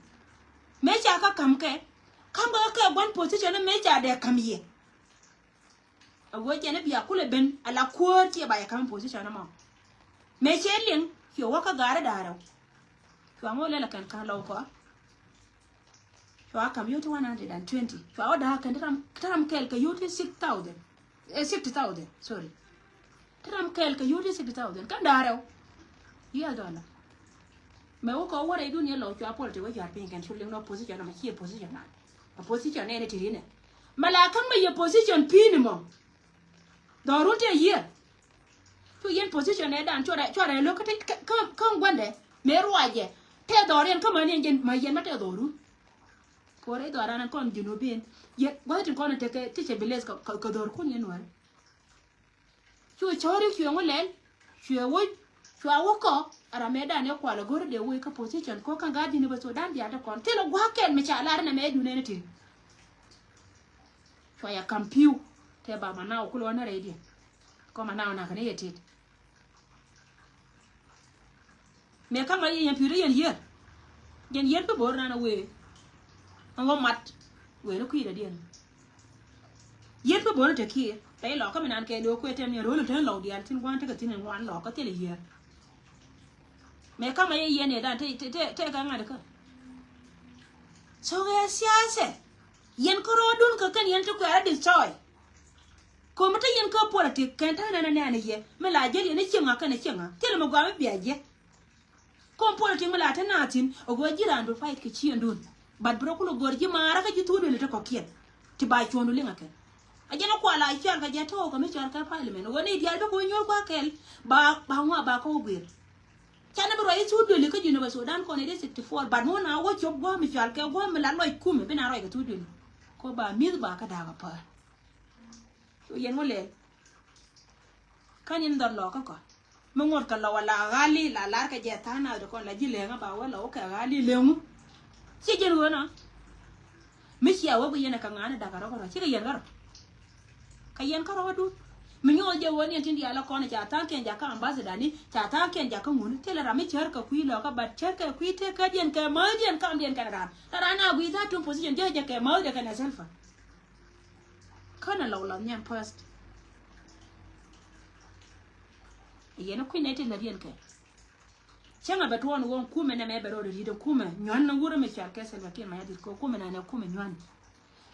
Mëë ca kä kam kɛ, kam kɛ kɛ gua̱n position mëë ca dee kam yɛ. A wee jɛn i̱ bia kulɛ ben ala kuäär ciɛ ba yɛ kam position ɛmɔ. Mëë cɛ liŋ, cuɛ wä kä gaari da̱a̱r rɛw. Cua ŋo̱ lɛl a kɛn ka̱n lɔw kɔa. Cua kam yio̱w ti one hundred and twenty. Cua wä da̱a̱ kɛn ti ram, ti ram kɛl kɛ yio̱w ti six thousand. Eh, sixty thousand, sorry. Ti ram kɛl kɛ yio̱w ti sixty thousand. Kɛn da̱a̱r rɛw. U S dollar. Mɛ wä kɛ wä rɛy dun yɛ lɔw cua pol ti wä jua̱r piny kɛn cu liŋ nɔ position ɛmɔ ciɛ position nan. A position nɛn ti rinɛ. Mɛ la ka̱n mɛ yɛ position pi̱i̱ni mɔ. Dhɔrun tɛ yiëë. Cu yɛn position ɛ dan cuarɛ, cuarɛ lo̱k kä, kä, kä, kä gua̱ndɛ mëë ruacɛ. Tɛ dhɔr yɛn kä mäni ɛn jɛn ma yɛn ma tɛ dhɔrun. Kuɔrɛ dhɔran ɛn kɔn junubin. Yɛ gua̱th tin kɔn tekɛ ti cɛ bi leth kä, kä, kä dhɔr kun yɛn wär. Cu cɔri cuɛ ŋu lɛl. Cuɛ wuc. Cua wä kɔ. Ara mɛ dan ɛ kual a go̱r dee wee kä position kɔ ka̱n gaat jini bä so dan diaal te kɔn. Thilɛ gua̱a̱k kɛl mi ca lar nɛ mɛ dun ɛn tin. Cua ya kam pi̱w. Tɛ ba ma naw kulɛ wä na rɛy diɛn. Kɔ ma naw nakä ni yɛ tit. Mɛ ka̱mɛ yɛ yɛn pi̱i̱r yɛn yiër. Yɛn yiër pi bo̱o̱r nan a wee. Ɛn wä mat. Wee ni kui̱dɛ diɛn. Yiër pi bo̱o̱r ni te kiɛ. Pɛy lɔkä mi nan kɛ lo̱o̱ kuɛ tɛm yɛn ro̱l tɛn lɔw diaal tin gua̱n tekɛ thin in ŋuan lɔkä thilɛ yiër. Mɛ ka̱mɛ yɛ yɛn yɛ dan te, te, te, te ka ŋa̱t kä. So kɛ siasɛ. Yɛn kärɔɔdun kä kɛn yɛn ti kuɛɛrä destroy. Komi te yɛn kä politik kɛn te nɛnɛ nɛnɛ yɛ mi la jɛl yɛn i̱ cieŋa kɛn i̱ cieŋa thilɛ mi gɔaa mi bia jɛ. Kom politik mi la te naath thi̱n a go̱o̱r ji̱ raan bi fight kɛ ciëŋdun. But bi rɔ kulɛ go̱o̱r ji̱ maarä kä ji̱ thuut duëli te kɔ̱kiɛn ti ba cuɔ̱ɔ̱ŋdu liŋ a kɛn. A jɛn a kual a cual kɛ jɛ tɔɔk kɛ mi cual kɛ parliament a ɣöö nɛy diaal bi go̱o̱r nyuɔ̱ɔ̱r gua̱a̱k kɛl ba, ba ŋuak ba kä wä guiir. Canɛ bi ruac i̱ thuut duëli kä Jinub Sudan kɔn i̱ di sixty four but ŋun a wä cop gua̱a̱k mi cual kɛ gua̱a̱k mi la lɔc kumɛ bi na ruac kɛ thuut duëli. Kɔ ba mi̱th ba kä da̱a̱k a päär. Cu yɛn wä lɛl. Kä nyin dhɔr lɔkä kɔ mi ŋot kɛ lɔ wala ɣali la lar kɛ jɛ tha̱a̱ŋ nath di kɔn la ji̱ leŋä ba wä lɔ wä kɛ ɣali leŋu. Ci jɛn ɣöö nɔ mi cia wä bi yɛn ɛ kɛ ŋa̱a̱n ɛ da̱k kɛ rɔ kɛ rɔ ci kɛ yɛn kɛ rɔ. Kɛ yɛn kärɔɔdun mi nyuɔth jɛ ɣöö ni ɛn tin diaal ɛ kɔn ca tha̱a̱ŋkiɛn jakä ambassador ni ca tha̱a̱ŋkiɛn jakä ŋuni thilɛ ram mi cär kɛ kui̱ lɔkä but cär kɛ kui̱ tëkädiɛn kɛ mäthdiɛn kamdiɛn kɛn ran la ran a guiy tha̱a̱ŋ tuŋ position jɛ jɛ kɛ mäthdiɛn kɛn ɛ selfa. Känɛ lɔw lɔth nhiam first. Yɛn kui̱n nɛ ti lät yɛn kɛ. Cäŋɛ bɛ tuɔɔn ɣöö kumɛ nɛmɛ bɛ rɔɔdɛ ri̱t ɛ kumɛ nyuan ni wurɛ mi cual kɛ Salva Kiir Mayardit kɛ kumɛ nanɛ kumɛ nyuan.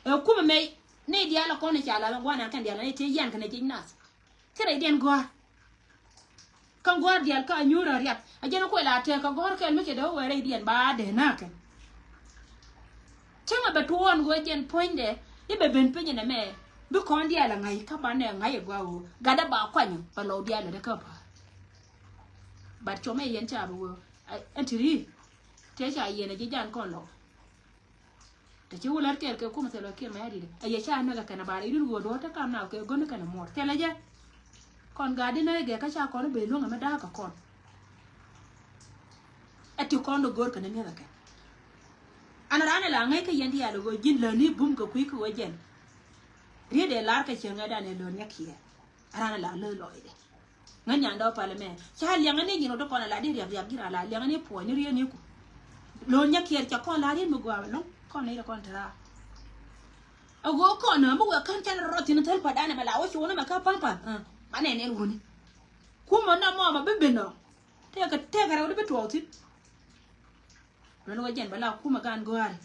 Ɛ kumɛ mɛ ni diaal ɛ kɔn i̱ ca lath ɛ gua̱a̱r nan kɛn diaal ɛ ni ti yan kɛn ɛ ji̱ nath. Thilɛ i̱ diɛn gɔ̱a̱r. Kä gua̱a̱r diaal kä a nyuur a riap a jɛn a kuɛ la tɛk kɛ gɔ̱r kɛl mi cɛ dee wä wɛɛrɛ i̱ diɛn ba dee na̱a̱kɛn. Cäŋɛ bɛ tuɔɔn ɣöö jɛn puɔ̱nydɛ i̱ bɛ ben piny nɛmɛ bi kɔn diaal a ŋa̱c kä banɛ ŋa̱c ɛ gua̱a̱ ɣöö gatdä ba kuany bɛ lɔw diaal lɛ dee kä pa̱a̱r. But cuɔmɛ yɛn ca bi ɣöö ɛn ti ri̱i̱ tëë ca yɛn a ji̱ jan kɔn lɔw. Te ci wä lät kɛɛl kɛ kumɛ thilɛ kiɛl mɛ adidɛ a yɛ ca näk ɛ kɛn a bar idun ɣöö duɔ̱ɔ̱r te kam na kɛ gön kɛn a muɔr thilɛ jɛ. Kɔn gaat di nä igɛ kä ca kɔn i̱ ben luäŋ ɛmɛ da̱a̱k kɛ kɔn. Ɛ ti kɔn dɔ go̱o̱r kɛn a mi̱eth ɛ kɛn. An raan ɛ la ŋäc kä yɛn diaal ɛ ɣöö ji̱n läni bum kɛ kui̱ kɛ ɣöö jɛn. Riet ɛ lar kɛ cieŋ ɛ dan ɛ lön nyɛ kiɛɛr. Aran a la lö lɔcdɛ. Ŋä nyan dɔɔ palɛ mɛ ca liɛŋä ni nyin wä ti kɔn a la di riap riap ji̱n a la liɛŋä ni puɔ̱ny ni riet ni ku. Lo̱n nyɛ kiɛɛr ca kɔn la riet mi gua̱a̱ lo̱ŋ kɔn ni ri kɔn te raar. A ɣöö kɔn a mi wek kän cɛn rɔrɔ thi̱n thäl pa danɛ mɛ la wä cuun mɛ kä pa̱ŋ pa̱ŋ. Ma nɛn ɛn wuni. Kumä na mɔmä bi ben ɔ. Tëëkɛ tëëkɛ rɛw di bi tuɔɔk thi̱n. Lön wä jɛn bɛ la kumä gan gɔ̱a̱ri.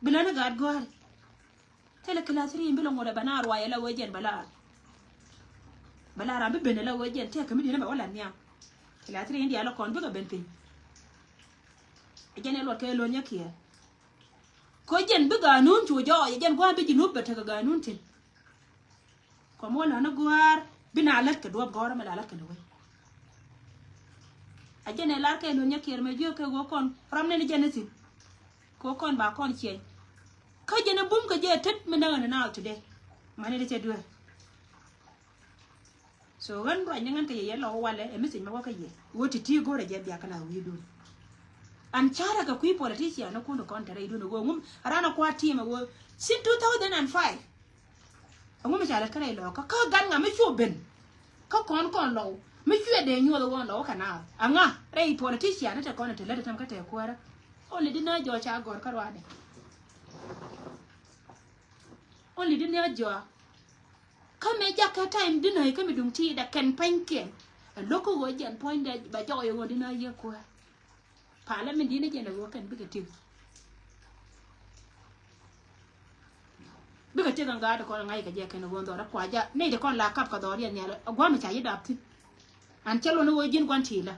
Bi lön i̱ gaat gɔ̱a̱ri. Thilɛ kilath ri in bi lɛ ŋuɔ̱t ɛ bɛ na ruac ɛ la wee jɛn bɛ la. Bɛ la ram bi ben ɛ la wee jɛn tɛk kɛ mi di̱t ni bɛ wä la nhiam. Kilath ri in diaal ɛ kɔn bikɛ ben piny. Ɛ jɛn ɛ luɔt kɛ lo̱n nyɛ kiɛ. Kɔ jɛn bi ganun cu jɔɔc ɛ jɛn gua̱a̱n bi ji̱ nup bɛ tekɛ ganun thi̱n. Kɔ mi wä la̱n ɛ gua̱a̱r bi na lät kɛ duɔ̱p gɔ̱rä mi la lät kɛ ni wee. A jɛn ɛ lar kɛ lo̱n nyɛ kiɛ mɛ jiök kɛ ɣöö kɔn ram nɛn jɛn ni thi̱n. Kɛ ɣöö kɔn ba kɔn ciɛny. Kä jɛn ɛ bum kɛ jɛ tet mi näk ɛn naath today. Mani di cɛ duer. So ɣän ruac ni ɣän kɛ yɛ yɛ lɔ walɛ ɛ message mɛ wä kä yɛ ɣöö ti ti go̱rɛ jɛ biak kɛ la wi̱i̱dun. An carɛ kɛ kui̱ politician ni kun ti kɔn te rɛydun ɛ ɣöö ŋum ran ɛ kua̱r ti̱i̱m ɛ ɣöö since two thousand and five. Ɛŋu mi ca lät kä rɛy lɔɔkä kä gat ŋa mi cu ben. Kä kɔn kɔn lɔw Mi cuɛ dee nyuɔth ɣɔn lɔ wä kɛ naath. Aŋa rɛy politician ni te kɔn te lät te tem kä te kuäärä. Only di na jɔɔ ca gɔr kä ruaadɛ. Only di na jɔɔ. Kä mɛ jakä time di na kä mi duŋ ti da kɛn pany kɛn. Ɛ lo̱k kä ɣöö jɛn puɔ̱nydɛ ba jɔk yɛ ɣöö di na yɛ kuäär. Palä min di̱n jɛn a ɣöö kɛn bikɛ ti̱k. Bikɛ ti̱k ɛn gaat kɔn ŋa̱c kɛ jɛ kɛn a ɣöö dhɔr a kua ja nɛy ti kɔn la kap kɛ dhɔr yɛn nhial a gua̱a̱m ca yi dap thi̱n. An cɛ luɔn a ɣöö ji̱n gua̱n ti̱i̱lä.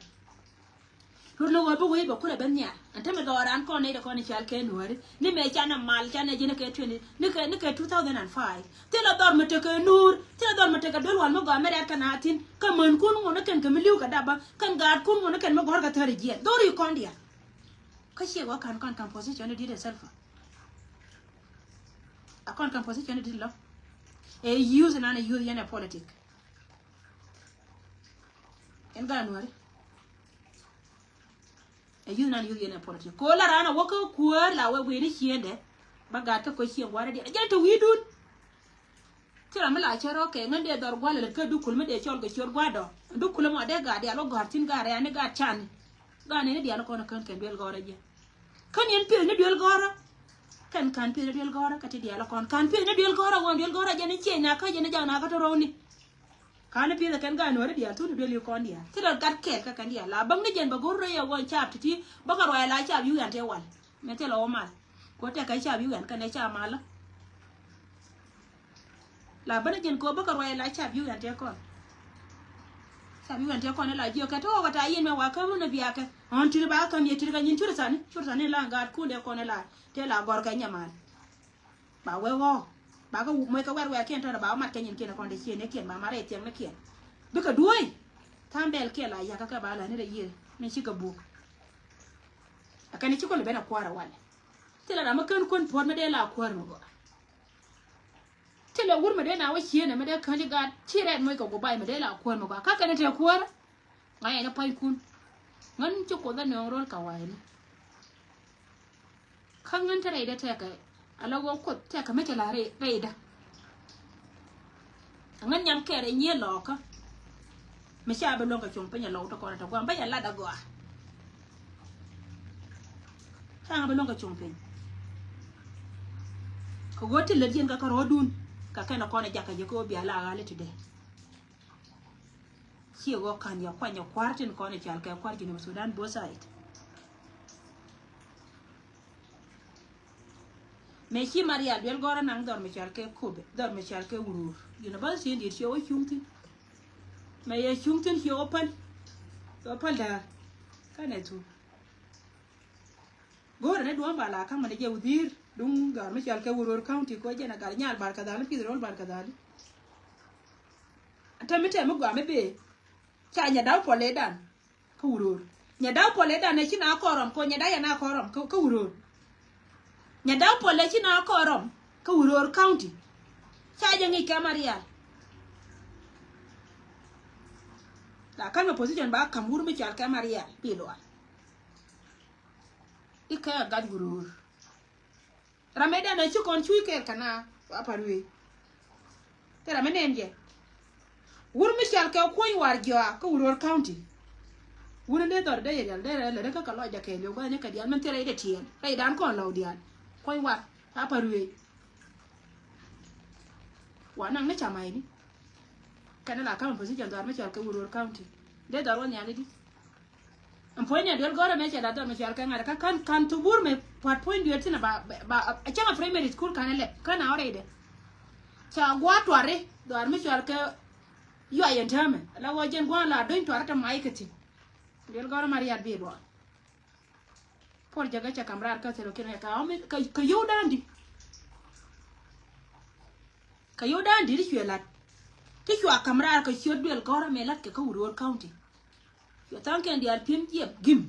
Luɔn a ɣöö bi wee bɛ kulɛ ben nhial an te mi dhɔr an kɔn nɛy ti kɔn i̱ cal kɛ nuääri ni mɛ canɛ mal canɛ ji̱n kɛ twenty ni kɛ ni kɛ two thousand and five. Thilɛ dhɔr mi tekɛ nuur thilɛ dhɔr mi tekɛ duel wal mi gɔaa mi rɛɛt kɛ na thi̱n kɛ mänkun ŋun ni kɛn kɛ mi li̱w kɛ dap bä. Kɛn gaatkun ŋun ni kɛn mi gɔ̱r kɛ thäri jiɛn dhori kɔn diaal. Kä ciɛ gɔ̱ ka̱n kɔn ka̱n position ni di̱t ɛ selfa. A kɔn ka̱n position ni di̱t lɔ. Ɛ youth nan ɛ youth yɛn ɛ politic. Ɛn gaa nuäri. Ɛ youth nan youth yɛn ɛ politic. Ko la raan a wä kä kuäär la wee wee ni ciendɛ. Ba gaat kä ko cieŋ gua̱a̱r ɛ diɛn ɛ jɛn te wi̱i̱dun. Ci ram mi la cɛ rɔ kɛ ŋän dee dhɔr gua̱l lät kä dukul mi dee cɔl kɛ ciöt gua̱dɔ. Dukul mɔ dee gat dial wä gɔ̱a̱r thi̱n gat rɛani gat cani. Gat nini dial kɔn kän kɛn duel gɔ̱rä jɛ. Kän yɛn pieth ni duel gɔ̱rä. Kɛn kan pieth ni duel gɔ̱rä kä ti dial kɔn kan pieth ni duel gɔ̱rä ɣöö duel gɔ̱rä jɛ ni cieny na kä jɛ ni jak na kä ti rɔwni. Kan pieth kɛn gat nuɔ̱ri dial thun ni duel yi kɔn dial. Ti dɔr gat kɛɛl kä kɛn dial la bäŋ ni jɛn bɛ go̱r rɛy ɛ ɣöö cap ti ti bä kä ruac la cap yuk yan te wal. Mɛ thilɛ wä mal. Ko tɛk kɛ cap yuk yan kɛn ɛ cap mal. La bänä jɛn ko bä kɛ ruac la cap yuk yan tɛ kɔn. Cap yuk yan tɛ kɔn la jiök kɛ tɔk kɛ ta yin mɛ wa käm run a biakɛ. Ɔn tit ba käm yɛ tit kɛ nyin cur thani cur thani la gat kun dɛ kɔn la tɛ la gɔr kɛ nyamal. Ba wee wä ba kɛ moc kɛ wɛr wɛr kiɛn tɔnɛ ba wä mat kɛ nyin kiɛn kɔn dɛ ciɛ ne kiɛn ba mat rɛy thiɛŋ ne kiɛn. Bikɛ duɔ̱i. Tham bɛl kiɛn la yakä kɛ ba la ni rɛ yiëë ni cikɛ buk. Ɛ kɛn ci kɔn ben a kua̱r a walɛ. Thilɛ ram mi kän kuän puɔ̱t mi dee la kuäär mi gɔaa. Thilɛ wur mi dee na wä cieen mi dee kän i̱ gaat ci rɛɛt moc kɛ guɔ̱p bay mi dee la kuäär mi gɔaa. Kä kɛn i̱ tëë kuäär ŋa̱c ɛn i̱ pa̱nykun. Ŋän ci kuoth ɛ nööŋ ro̱l kɛ wa̱i̱ni. Kä ŋän te rɛydä tɛkɛ ala ɣöö kuoth tɛkɛ mi cɛ la rɛydä. Ŋän nyam kɛɛr ɛ nyiee lɔɔkä. Mi ca bi luäŋ kɛ cuŋ piny ɛ lɔw ti kɔn ɛ tɛ guam bä yɛ lat ɛ gɔaa. Ca ŋa bi luäŋ kɛ cuŋ piny. Kɛ ɣöö ti lät yɛn kɛ kärɔɔdun kɛ kɛn ɛ kɔn ɛ jakä jɛ kɛ ɣöö bia la ɣa̱l ɛ ti dee. Ci ɣöö ka̱n yɛ kuany ɛ kua̱r tin kɔn ɛ cal kɛ kua̱r Junub Sudan both side. Mëë ci Marial duel gɔ̱rä naŋ dhɔr mi cɔal kɛ Kobe, dhɔr mi cɔal kɛ Wurur. University in diet ciɛ wä cuŋ thi̱n. Mëë yɛ cuŋ thi̱n ciɛ wä päl. Ciɛ wä päl da̱a̱r. Kä nɛ thuk. Go̱o̱rä ni duɔ̱ɔ̱m ba la ka̱m mɛn jɛ wudhi̱i̱r duŋ dhɔr mi cɔal kɛ Wurur County kɔ jɛn a gal nyal bar kadhali pith rol bar kadhali. Tɛm mi tɛm mi gɔaa mi bee. Ca nyɛ daw pɔlɛ dan. Kä Wuror. Nyɛ da̱w pɔlɛ dan ɛ ci na kɔrɔm kɔ nyɛ da̱w yɛ na kɔrɔm kä, kä Wuror. Nyɛ da̱w pɔlɛ ci na kɔrɔm kä Wuror County. Ca jɛ ŋic kɛ Marial. La kan mɛ position ba kam wur mi cal kɛ Marial bi lual. Ikɛ gat Wuror. Ram mi dan a ci kɔn cuy kɛɛl kɛ na wa Parwei. Te ram mi nɛn jɛ. Wur mi cɔal kɛ Kuɔny War Jɔa kä Wuror County. Wun in dee dhɔr dee yɛ rial dee rɛ lɛ rɛ kä kɛ lɔc jakɛ liw gua̱th ni kɛ dial min thil rɛy dee tiɛɛl rɛy dan kɔn lɔw dial. Kuɔny War a Parwei. Wa naŋ ni ca may ni. Kɛn la ka̱m position dhɔr mi cɔal kɛ Wuror County. Dee dhɔr wä nhial idi. Ɛn puɔ̱ny ni a duel gɔ̱rä mɛ cɛ la dhɔr mɛ cɔal kɛ ŋa̱t kä ka̱n ka̱n thubur mɛ pua̱t puɔ̱ny duel thin a ba ba a cäŋ a primary school ka̱n a lɛp ka̱n a ɔrɛydɛ. Ca gua̱a̱ tuari dhɔr mi cɔal kɛ yuay ɛn täämɛ la wä jɛn gua̱a̱ la duny tuari te may kɛ thin. Duel gɔ̱rä ma riat bi duɔl. Puɔr jɛ gɛ cɛ kam raar kä thil kiɛn kɛ kä ɔmi kɛ yio̱w da̱a̱n di. Kɛ yio̱w da̱a̱n di ti cuɛ lat. Ti cua kam raar kɛ ciöt duel gɔ̱rä mɛ lat kɛ kä Wuror County. Cuɛ tha̱a̱ŋ kɛn diaal pi̱em jiɛp gim.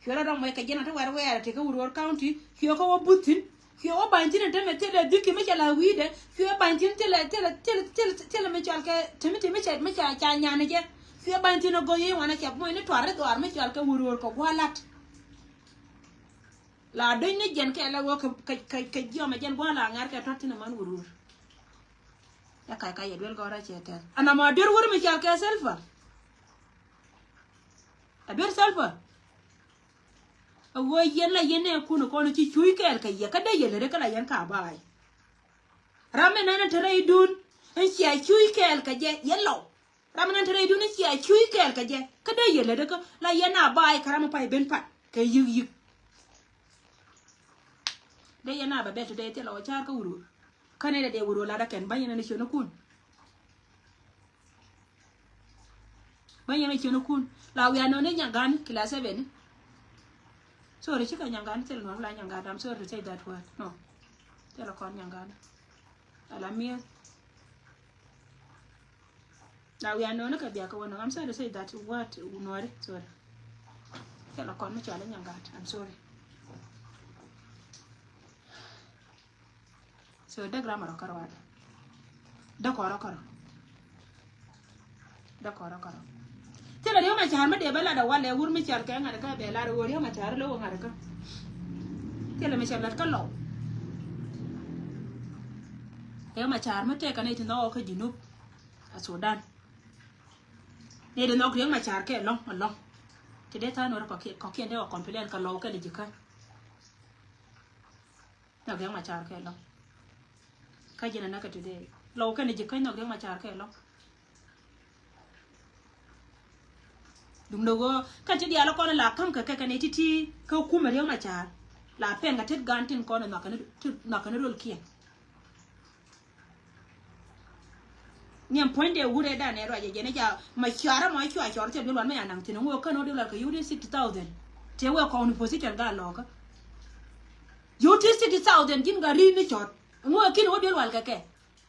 Cuɛ rɔ dɔ̱ŋ mɔc kɛ jiɛn a ti wɛr wɛɛr a ti kä Wuror County. Cuɛ kä wä buth thi̱n. Cuɛ wä ba̱ny thi̱n a temɛ thilɛ dhiki mi cɛ la wi̱i̱dɛ. Cuɛ ba̱ny thi̱n thilɛ thilɛ thilɛ thilɛ thilɛ mi cɔal kɛ timi timi cɛ mi ca ca nyan jɛ. Cuɛ ba̱ny thi̱n a go̱ yiëë wanɛ cɛ moc ni tuar ri dhuaar mi cɔal kɛ Wuror kɛ gua̱a̱ la̱t. La do̱ny ni jiɛn kɛ la wä kɛ kɛ kɛ jiɔmɛ jiɛn gua̱a̱ la ŋa̱r kɛ tuar thi̱n a man Wuror. Ɛ kac kac ɛ duel gɔ̱rä cɛ tɛth. Ɛn amɔ a duer wur mi cal kɛ Salva. A duer Salva. A ɣöö yɛn la yɛn nɛ kun kɔn ci cuc kɛɛl kɛ yɛ kä dee yɛ lät kä la yɛn ka baay. Ram mi nɛn te rɛydun in cia cuc kɛɛl kɛ jɛ yɛ lɔw. Ram mi nɛn te rɛydun in cia cuc kɛɛl kɛ jɛ kä dee yɛ lät kä la yɛn a baay kä ram mi pay ben pat kɛ yik yik. Dee yɛn a bɛ bɛ te dee thilɛ wä car kä wurur. Kä nɛy dee dee wurur lat a kɛn bä yɛn ɛn ciönikun. Bä yɛn a ciönikun. La wiaa nɔni Nyaŋgan kila seven. Sorry, cikɛ Nyaŋgan thil nuɔr la Nyaŋgan. I'm sorry to say that word. No. Thil a kɔn Nyaŋgan. Ala mier. La wiaa nɔni kɛ biak kɛ wä nɔŋ. I'm sorry to say that word nuɔri. Sorry. Thil a kɔn mi cɔal Nyaŋgan. I'm sorry. So dee grammar ɔ kärɔa dɛ. Dee kɔrɔ kärɔ. Dee kɔrɔ kärɔ. Thilɛ Riek Machar mi dee bä lat ɛ walɛ wur mi cal kɛ ŋa̱t kä bɛ lat ɛ ɣöö Riek Machar lo̱k ɛ ŋa̱t kä. Thilɛ mi cɛ lat kä lɔw. Riek Machar mi tɛk kɛ nɛy ti nhɔk kä Junub a Sudan. Nɛy ti nhɔk Riek Machar kɛ lɔ̱ŋ ɛ lɔ̱ŋ. Ti dee tha̱a̱ŋ nuɔr kɔ̱kiɛn, kɔ̱kiɛn dee ɔ complain kɛ lɔw kɛnɛ ji̱ kä. Nhɔk Riek Machar kɛ lɔ̱ŋ. Kä ji̱n anäkɛ today. Lɔw kɛnɛ ji̱ käny nhɔk Riek Machar kɛ lɔ̱ŋ. Duundɛ ɣöö kɛn ti diaal kɔn la ka̱m kɛ kɛ kɛn iti ti kä kumɛ Riek Machar. La pɛn kɛ tet gan tin kɔn nhɔk kɛn, nhɔk kɛn rol kiɛn. Niɛm puɔ̱nydɛ wurɛ danɛ ruacɛ jɛn ɛ ca ma cuarä ma cua cɔr thil duel wan ma ya naŋ thin ŋuɔ kän wä duel wal kɛ yio̱w ti sixty thousand. Tëë wee kɔn position ga lɔkä. Yio̱w ti sixty thousand ji̱n ga ri̱n ni cɔt. Ŋuɔ kin wä duel wal kɛ kɛ.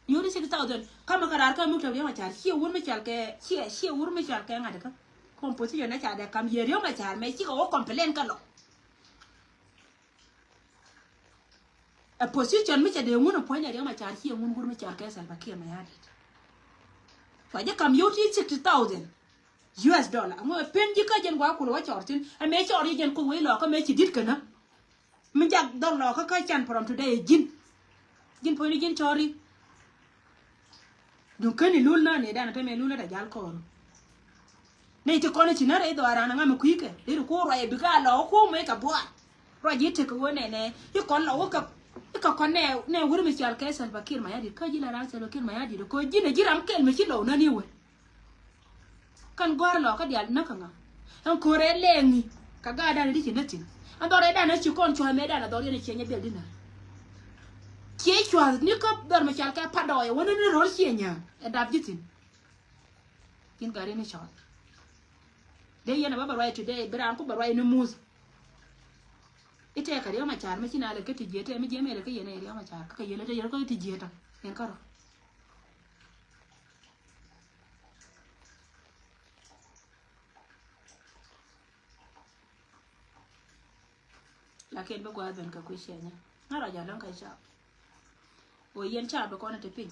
Yio̱w ti sixty thousand. Kamä kɛ raar kä muk tɛ Riek Machar ciɛ wur mi cal kɛ ciɛ ciɛ wur mi cal kɛ ŋa̱t kä. Kɔn position na ca dɛ kam yɛ Riek Machar mɛ cikɛ wä complain kä lɔ. A position mi ca dee ŋun a puɔ̱ny a Riek Machar ciɛ ŋun wur mi cal kɛ Salva Kiir Mayardit. Cua jɛ kam yio̱w ti sixty thousand U S dollar. Ŋuɛ pen ji̱ kä jɛn gua kulɛ wä cɔr thin. Ɛ mɛ cɔr ji̱ jɛn kuth wec lɔkä mɛ ci di̱t känä. Mi jak dhɔl lɔkä kä can from today ji̱n. Ji̱n puɔ̱nyni ji̱n cɔri. Duŋ käni lul na ni dan a tämɛ lul na da jal kɔɔru. Nɛy ti kɔn i̱ ci närɛ i̱ dhɔaaran aŋa mi kui̱kɛ. Deri kuur ruac i̱ bikɛ a lɔ kum i̱ kɛ buaar. Ruac i̱ tekɛ ɣöö nɛnɛ i̱ kɔn lɔ wä kɛ i̱ kɛ kɔn nɛ nɛ wur mi cɔal kɛ Salva Kiir Mayardit kä ji̱ la ran Salva Kiir Mayardit kɛ ɣöö ji̱n a ji̱ ram kɛl mi ci lɔw nani wä. Kɛn gɔ̱a̱r lɔ kä diaal näk kä ŋa. Ɛn ko̱rɛ lɛɛŋi kɛ gaatdan di ci näk thi̱n. Ɛn dhɔr ɛ dan a ci kɔn cua̱th mɛ dan a dhɔr yɛn a ciɛ nyɛ bɛl di nä. Ciɛ cua̱th ni kä dhɔr mi cɔal kɛ Padɔɔy ɛ wä ni ni ro̱l ciɛ nyääŋ ɛ dap ji̱ thi̱n. Ji̱n gari ni cɔɔl. Dee yɛn a bä bɛ ruac today, bi raan ku bɛ ruac ni muth. I̱ tɛɛkɛ Riek Machar mi ci na lɛ kä ti jiɛt tɛ mi jiɛm yɛ lɛ kä yɛn ɛ Riek Machar kä kɛ yɛn lɛ te yɛn kä ti jiɛt tɔ yɛn kärɔ. Lakin bi gua̱a̱th ben kɛ kui̱ ciɛnyä ŋa̱t rɔ ja̱ lɔ̱ŋ kɛ cap. Ɣöö yɛn ca bi kɔn ɛ te piny.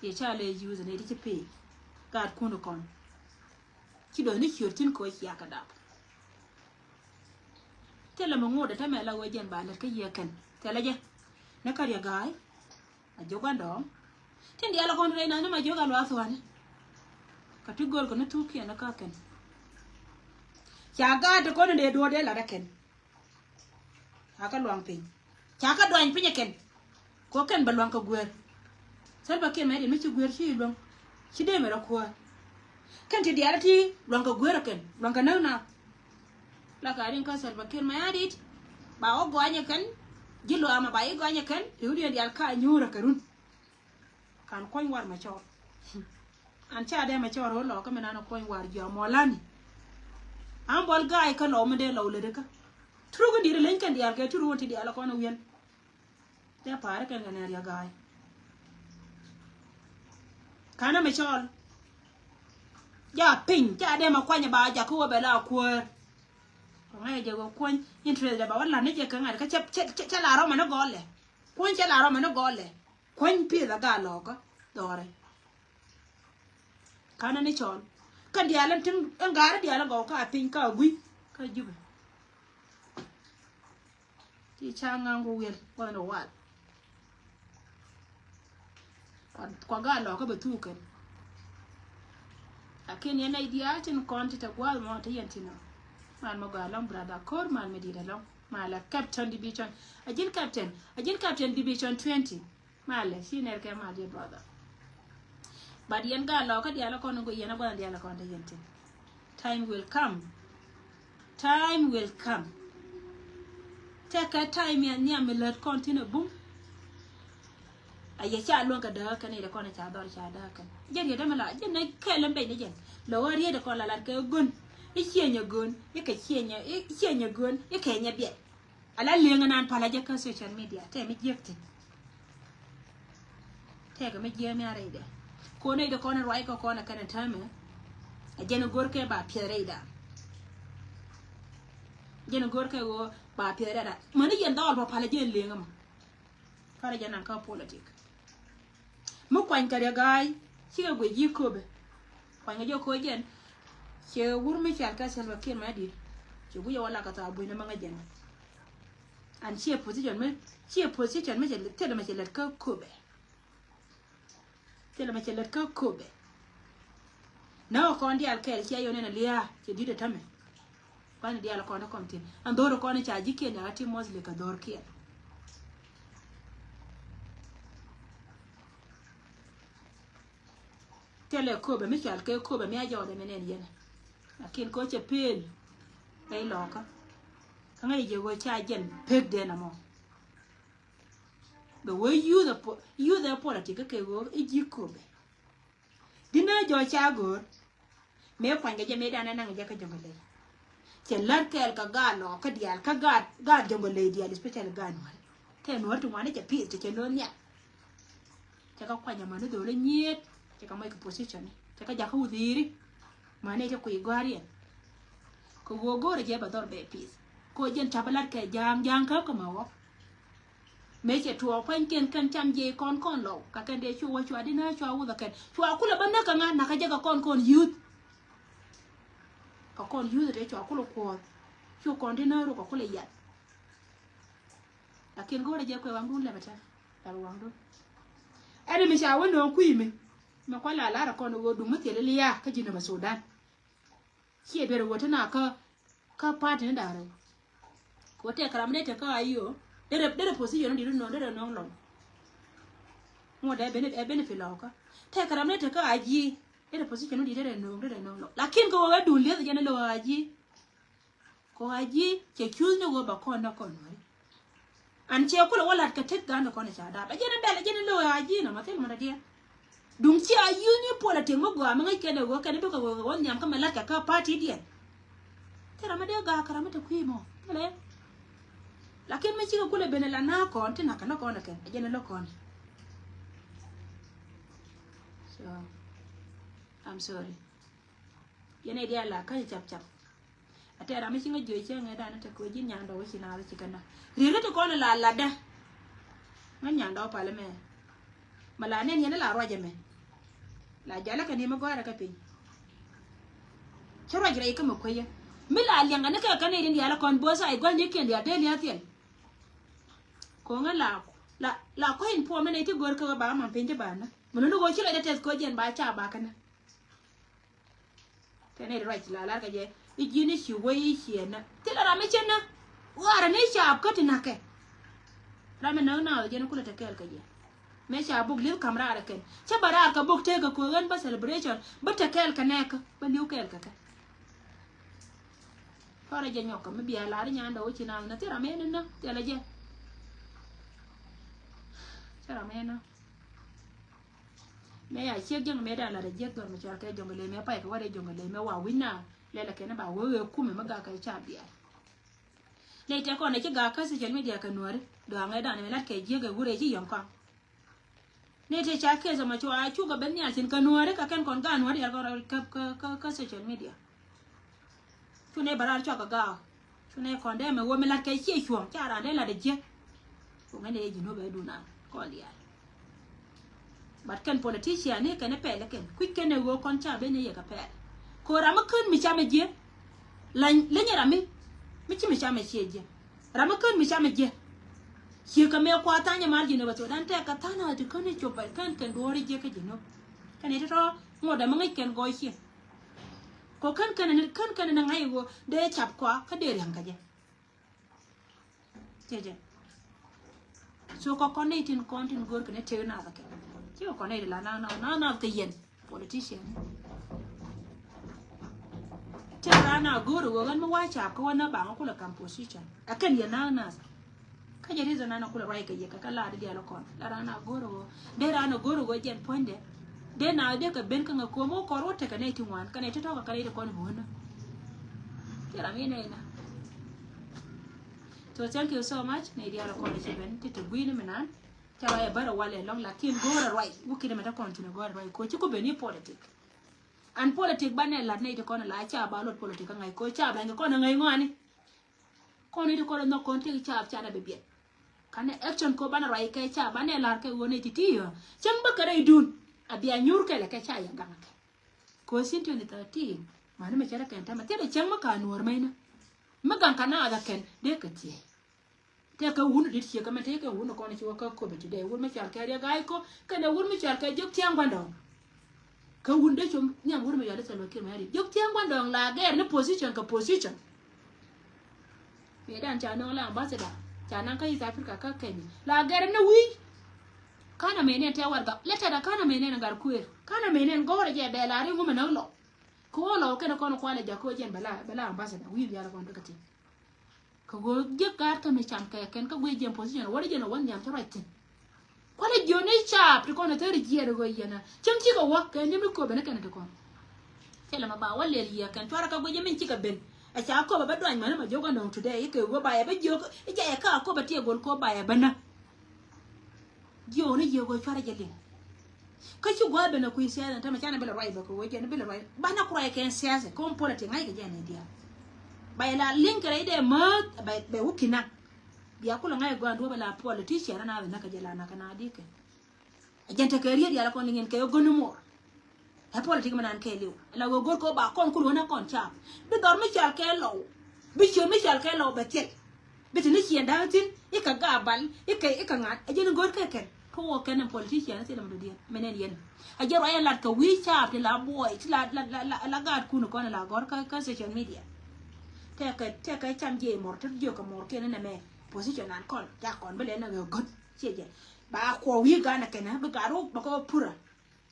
Yɛ ca lɛ yuuth ni ti ci piny. Gaat kun kɔn. Ci dɔ̱th ni ciöt thi̱n kɛ ɣöö cia kɛ dap. Thilɛ mi ŋot ɛ tämɛ la ɣöö jɛn ba lät kä yiëë kɛn. Thilɛ jɛ. Ni kä riɛ ga̱a̱y. A jiök a dɔ̱ŋ. Tin diaal a kɔn rɛy nath ni ma jiök a luath thuani. Kä ti göl kɛ ni thuk kiɛn ni kä kɛn. Ca gaat ti kɔn in dee duɔ̱ɔ̱r dee lat ɛ kɛn. Ca kä luaŋ piny. Ca kä duany piny ɛ kɛn. Kɛ ɣöö kɛn bɛ luaŋ kɛ guer. Salva Kiir Mayardit mi ci guer ci luäŋ. Ci dee mɛ rɔ kuäär. Kɛn ti diaal ti luaŋ kɛ guer ɛ kɛn. Luaŋ kɛ näk na. La ka rin kä Salva Kiir Mayardit. Ba wä gɔany ɛ kɛn. Ji̱ luaam a ba i̱ gɔany ɛ kɛn. Riwdiɛn diaal ka nyuur ɛ kɛ run. Kan kuɔny war Machar. An ca dee Machar ɣöö lɔ kä mi nan kuɔny war jiɔamɔ lani. An buɔl ga̱a̱c kä lɔ mi dee lɔ lät kä. Turuk in di̱t leny kɛn diaal kɛ turuk in ti diaal kɔn wiɛl. Dee pa̱a̱r kɛn kɛ nɛn riɛk ga̱a̱c. Kanɛ Machar. Ja piny ca dee ma kuany ba jakä wä bɛ la kuäär. Kɛ ŋa̱c jɛ wä kuɔny interest dee ba wä la̱t ni jɛ kɛ ŋa̱c kä cɛ cɛ cɛ la rɔmɛ ni gɔlɛ. Kuɔny cɛ la rɔmɛ ni gɔlɛ. Kuany pi̱i̱th a gaa lɔɔkä dhɔrɛ. Kanɛ ni cɔl kä diaal in tin in gaari diaal in gɔw ka a piny ka a gui̱ ka Jubɛ. Ti ca ŋa̱ŋ ku wiɛl kuɔth ni wal. Kua gaa lɔkä bɛ thuk kɛn. Lakin yɛn nɛy diaal tin kɔn ti te gua̱a̱th mɔ te yɛn tin ɔ. Mal mɛ gɔaa ɛlɔ̱ŋ brother Kor, mal mɛ di̱i̱t ɛlɔ̱ŋ. Mal ɛ captain division. A ji̱n captain, a ji̱n captain division twenty. Malɛ ci nɛr kɛ mal yɛ brother. But yɛn gaa lɔkä diaal kɔn in go yɛn a gua̱th diaal kɔn te yɛn tin. Time will come. Time will come. Tɛkɛ time yɛn nhiam mi lät kɔn thin a bum. A yɛ ca luäŋ kɛ dääk kɛn i̱ dee kɔn ca dhɔr ca dääk kɛn. Jɛn yɛ dämɛ la jɛn nɛ kɛɛl in bɛc ni jɛn. Lɔ ɣän riet kɔn la lat kɛ gön. I̱ ciɛ nyɛ gön. I̱ kɛ ciɛ nyɛ, i̱ ciɛ nyɛ gön. I̱ kɛ nyɛ biɛt. Ala liŋ nan pal a jɛ kä social media tɛ mi jiɛk thin. Tɛkɛ mi jiɛk mi a rɛydɛ. Ko nɛy dee kɔn ruac kɛ kɔn a kɛn a täämɛ. A jɛn a go̱r kɛ ba piɛth rɛyda. Jɛn a go̱r kɛ ɣöö ba piɛth rɛyda. Mäni yɛn dhɔl bä pal a jɛ liŋ ɛmɔ. Kar a jɛ nan kä politik. Mi kuany kɛ riɛ ga̱a̱c cikɛ guic ji̱ köpɛ. Kuany kɛ jɛ koc jɛn. Cɛ wur mi cal kɛ Salva Kiir Mayardit. Cɛ guic ɛ wä lak kɛ thaak buny ni mäŋä jɛn. An ciɛ position mi, ciɛ position mi cɛ thilɛ mɛ cɛ lät kä köpɛ. Thilɛ mɛ cɛ lät kä köpɛ. Nä kɔn diaal kɛɛl ciɛ yɔn nɛn a lia̱a̱ cɛ di̱t ɛ tämɛ. Kuany diaal kɔn te kɔn thi̱n. An dho̱r kɔn ca ji̱ kiɛn yakä ti mostly kɛ dho̱r kiɛn. Thilɛ köpɛ mi cual kɛ köpɛ mi a jɔɔdɛ mi nɛn yɛn. Lakin ko cɛ pel. Kɛ ilɔkä. Kä ŋäc jɛ ɣöö ca jɛn pek den amɔ. Bɛ wee youth ɛ po-, youth ɛ politik kä kɛ ɣöö i̱ ji̱ köpɛ. Di nä jɔɔ ca go̱o̱r. Mëë kuany kɛ jɛ mëë danɛ naŋ jɛ kä Jɔŋlɛ ley. Cɛ lär kɛɛl kɛ gaat lɔɔkä diaal kä gaat, gaat Jɔŋlɛ ley diaal, especially gaat Nuäri. Tɛ Nuäri ti ŋuani cɛ pi̱i̱th ti cɛ no̱o̱ŋ nhial. Cɛ kä kuany amani dho̱l i̱ nyiet. Cɛ kä moc kɛ position ni. Cɛ kä jakä wudhiiri. Mani cɛ kui̱ gɔ̱a̱r yɛn. Kɛ ɣöö go̱o̱rɛ jɛ bɛ dhɔr bɛ pi̱i̱th. Kɛ ɣöö jɛn ca̱pä lat kɛ ja̱a̱ŋ, ja̱a̱ŋ käp kä ma wä. Mëë cɛ tuɔɔk pua̱nykiɛn kɛn cam jiɛc kɔn kɔn lɔw. Ka kɛn dee cu wä cua di nä cua wuth ɛ kɛn. Cua kulɛ bä näk kɛ ŋa̱ nakä jɛ kɛ kɔn kɔn youth. Kɛ kɔn youth te cua kulɛ kuɔth. Cu kɔn di nä ruk kɛ kulɛ yat. Lakin go̱o̱rɛ jɛ kuɛ waŋdun lɛpɛ tɛ. Lɛpɛ waŋdun. Ɛn mi ca wä nööŋ kui̱ mi. Mɛ kua̱ la lar ɛ kɔn ɣöö duŋ mi thil ilia kä ji̱n nömɛ Sudan. Ciɛ duer ɛ ɣöö te na kä, kä party ni da̱ŋ rɛw. Kɛ ɣöö tɛk ram dee te kä a yiö derɛ, derɛ position ni di̱t nööŋ derɛ nööŋ lɔny. Ŋuɔ̱t ɛ benefit lɔkä. Tɛk ram dee te kä a ji̱ derɛ position ni di̱t derɛ nööŋ derɛ nööŋ lɔny. Lakin kɛ ɣöö ɛ duŋ lieth jɛn ɛ lo̱ a ji̱. Kɛ ɣöö a ji̱ cɛ cuth ni ɣöö ba kɔn nä kɔn wä. An ciɛ kulɛ wä lat kɛ tek gan kɔn ca dap. Ɛ jɛn bɛl ɛ jɛn lo̱ a ji̱ nɔmɔ thil mɔ dadiɛn. Duŋ ci a youth ni politik mi gɔaa mi ŋäc kɛn ɛ ɣöö kɛn bikɛ ɣöö ɣöö nhiam kä mɛ la̱t kɛ kä party diɛn. Thil ram mi dee gaak kɛ ram mi te kui̱ mɔ thilɛ. Lakin mi cikɛ kulɛ ben ɛ la na kɔn ti nakä na kɔn ɛ kɛn ɛ jɛn ɛ lo̱ kɔn. So, I'm sorry. Yɛn ɛ diaal la ka̱c cap cap. A tɛɛr ram mi ci ŋäc jiö cieŋ ɛ danɛ te kɛ ji̱n nyandɔ wä ci naath ci kɛn na. Riet kä ti kɔn la ladä. Ŋäc nyandɔ pal mɛ. Ma la nɛn yɛn la ruac ɛmɛ. La jalä kɛ ni mi gɔ̱a̱rä kä piny. Cä ruac rɛy kä mi kueyä. Mi la liɛŋ ani kɛ kɛn irin diaal kɔn bo̱o̱th sa i̱ gua̱n ni kiɛn diaal dee lia̱a̱ thiɛl. Ko̱ŋä la, la, la kua̱c in puɔmɛ nɛy ti go̱o̱r kä ba man piny ti ba nä. Mi luni ɣöö ci lɔcdä tɛth ko̱ jiɛn ba ca ba kɛ nä. Kɛn i̱ ruac la lar kɛ jɛ i̱ ji̱n i̱ ci wei i̱ ciɛ nä. Thilɛ ram i̱ cɛ nä. Ɣaarɛ ni caap kä ti na̱kɛ. Ram i̱ näk naath jɛn i̱ kulɛ te kɛɛl kɛ jɛ. Mëë ca buk li̱th ka̱m raar ɛ kɛn. Cä bä raar kɛ buk tëëk kɛ ko̱ ɣän bä celebration. Bä te kɛɛl kɛ nɛɛkä. Bä li̱w kɛɛl kɛ kɛ. Tɔrɛ jɛ nyɔk kɛ mi bia lar i̱ nyandɛ wä ci naath nä. Thilɛ ram i̱ nä nä. Thilɛ jɛ. Thilɛ ram i̱ nä. Mëë ya ciek jiäk mëë dan lat a jiäk dhɔr mi cɔal kɛ Jɔŋlei mëë pay kɛ wä rɛy Jɔŋlei mëë wa wi̱c na lɛlɛ kɛn ba wee wee kumɛ mi gak kɛ ca biɛl. Nɛy tɛ kɔn ɛ ci gak kä social media kɛ Nuääri dɔaŋ ɛ dan mëë lat kɛ jiäk ɛ wurɛ ci yɔ̱ŋ kɔaŋ. Nɛy tɛ ca kɛth ɛmɔ cua cukɛ ben nhial thi̱n kɛ Nuääri kɛ kɛn kɔn gak Nuääri yɛl kɔn rɔ kä, kä, kä, kä social media. Cu nɛ bä raar cuak kɛ gaak. Cu nɛ kɔn dee mɛ wä mi lat kɛ ciɛ cuɔ̱ɔ̱ŋ ca raan dee lat ɛ jiäk. Ku ŋäcnɛ yɛ ji̱ nuɔ̱p ɛ duun a kɔn diaal. But kɛn politician ni kɛn ɛ pɛl kɛn kui̱c kɛn ɛ ɣöö kɔn ca ben ni yɛ kɛ pɛl. Kɛ ɣöö ram mi kän mi cam ɛ jiäk. Leny, leny ram mi, mi ci mi cam ɛ ciɛ jiäk. Ram mi kän mi cam ɛ jiäk. Ciek kɛ mɛ kua tha̱a̱ŋ jɛ mal ji̱n ɛ bä thok dan tɛk kɛ tha̱a̱ŋ nath ti kän i̱ cop bä kän kɛn duɔ̱ɔ̱r i̱ jiäkä ji̱n ɔ. Kɛn i̱ tɔ̱tɔ̱ ŋot dämɛ ŋäc kɛn gɔɔy ciek. Kɔ kän kɛn ni kän kɛn ni ŋa̱c i̱ ɣöö dee cap kua kä dee ria̱ŋ kɛ jɛ. Cɛ jɛ. So kɔ kɔn nɛy tin kɔn tin go̱o̱r kɛn i̱ tëk nath kɛ ci kɔ kɔn nɛy ti la nath nath nath nath kɛ yɛn. Politician. Tëë raan a go̱o̱r ɣöö ɣän mi wa̱a̱ caap kä wä na baŋ kulɛ kam position. Ɛ kɛn yɛ na̱a̱k na̱a̱th. Kä jɛ reason an a kulɛ ruac kɛ yɛ kɛ kä laat diaal kɔn. La raan a go̱o̱r ɣöö dee raan a go̱o̱r ɣöö jɛn puɔ̱nydɛ. Dee na dee kɛ ben kä ŋä ko̱o̱m wä kɔr wä tekɛ nɛy ti ŋuan kä nɛy ti tɔ̱kä kä nɛy ti kɔn huunä. Tëë ram yɛn nɛy na. So thank you so much nɛy diaal kɔn ci ben ti te gui̱ni mi nan. Ca ruac a bär a walɛ lɔŋ lakin go̱o̱r a ruac wä kinɛ mɛ te kɔn tin a go̱o̱r a ruac koci ku ben i̱ politik. An politik banɛ lat nɛy ti kɔn la ca ba lot politik a ŋa̱c koci ca bɛn kɛ kɔn a ŋa̱c ŋɔani. Kɔn i̱ ti kɔn a nhɔk kɔn tëk ca ca na bɛ biɛt. Kanɛ action ko banɛ ruac kɛ ca banɛ lar kɛ ɣöö nɛy ti ti yɔ cäŋ bä kɛ rɛy dun. A bia nyuur kɛlɛ kɛ ca yɛ gaŋ kɛ. Koci in twenty thirteen mani mɛ cɛ rɛ kɛn tɛmɛ thilɛ cäŋ mɛ ka nuɔr mɛy na. Mɛ gaŋ ka na a dhɛ kɛn dee kɛ thiey. Tëë kɛ wun dit ciek kɛ mɛn tëë kɛ wun kɔn ci wä kä Kobe today. Wun mi cɔal kɛ Riek Gai Kok kɛnɛ wun mi cɔal kɛ Jok Tiɛŋ Guandɔŋ. Kä wun dee com nhiam wun mi cɔal i̱ Salva Kiir Mayardit. Jok Tiɛŋ Guandɔŋ la gɛr ni position kɛ position. Mëë dan ca nöŋ la ambassador ca naŋ kä East Africa kä Kenya la gɛr ni wi̱i̱. Kanɛ mëë nɛn tɛɛ warɛgak lɛ tɛt a kanɛ mëë nɛn gat kuëër kanɛ mëë nɛn gɔ̱rɛ jɛ bɛ la ri ŋumɛ näk lɔ. Kɛ wä lɔ kɛnɛ kɔn kualɛ jak kä jɛn bɛ la bɛ la ambassador wi̱i̱ bial kɔn däkä ti. Kɛ ɣöö jiäk gaat kä mi cam kɛ kɛn kä guic jiɛn position wä ri jiɛn ɛ wä nhiam cä ruac thi̱n. Kualɛ jiön i̱ caap ti kɔn ɛ thäri jiɛɛr ɛ ɣöö yɛn ɛ cäŋ cikɛ wä kɛ ni̱m ni kööbɛ ni kɛn ti kɔn. Thilɛ ma ba wä lɛl yiëë kɛn cuarɛ kä guic jiɛn min cikɛ ben. Ɛ ca kööbɛ bä duany mäni ma jiök ɛ nööŋ today i̱ kɛ ɣöö ba yɛ bä jiök i̱ jɛ yɛ kä a kööbɛ tiɛ go̱l kööbɛ ba yɛ bä nä. Jiökni jiök ɣöö cuarɛ jɛ liŋ. Kä ci gua̱a̱th ben a kui̱ siasa ni tämɛ canɛ bi lɛ ruac bä kɛ ɣöö jɛn bi lɛ ruac banɛ ku ruac kɛn siasa kɛ ɣöö politik ŋa̱c kɛ jɛ ni diaal. Ba yɛ la liŋ kɛ rɛy dee määth bɛ wä ki̱n naŋ. Bia kulɛ ŋa̱c ɛ gɔaa duɔ̱ɔ̱p ɛ la politician na bi näk kɛ jɛ la näk kɛ na di̱kɛ. Ɛ jɛn tekɛ riet diaal kɔn liŋ in kɛ ɣöö go̱n ni muɔɔr. Ɛ politik mi nan kɛɛliw la wee go̱r kɛ ɣöö ba kɔn kur ɣän ɛ kɔn caap bi dhɔr mi cal kɛ lɔw bi ciöt mi cal kɛ lɔw bɛ thil. Bi te ni ciɛn da̱a̱ŋ thi̱n i̱ kɛ Gabal i̱ kɛ i̱ kɛ ŋa̱t ɛ jɛn go̱r kɛ kɛn. Kä wä kɛn ɛn politician thil ɛmɛ dɔ̱diɛn mɛn ɛn yɛn. Ɛ jɛn ruac ɛn lat kɛ wi̱i̱ caap ti la buɔy ti la la la la la gaat kun kɔn ɛ la gɔ̱r kä kä social media. Tɛkɛ tɛkɛ cam jiɛ mɔr te jiök kɛ mɔr kiɛn ɛn ɛmɛ. Position an kɔn ca kɔn bi lɛ nɛ ɣöö go̱n ciɛ jɛ ba kuɔ wi̱i̱ gan ɛ kɛn ɛ bi gaat wä bä kɛ wä purä.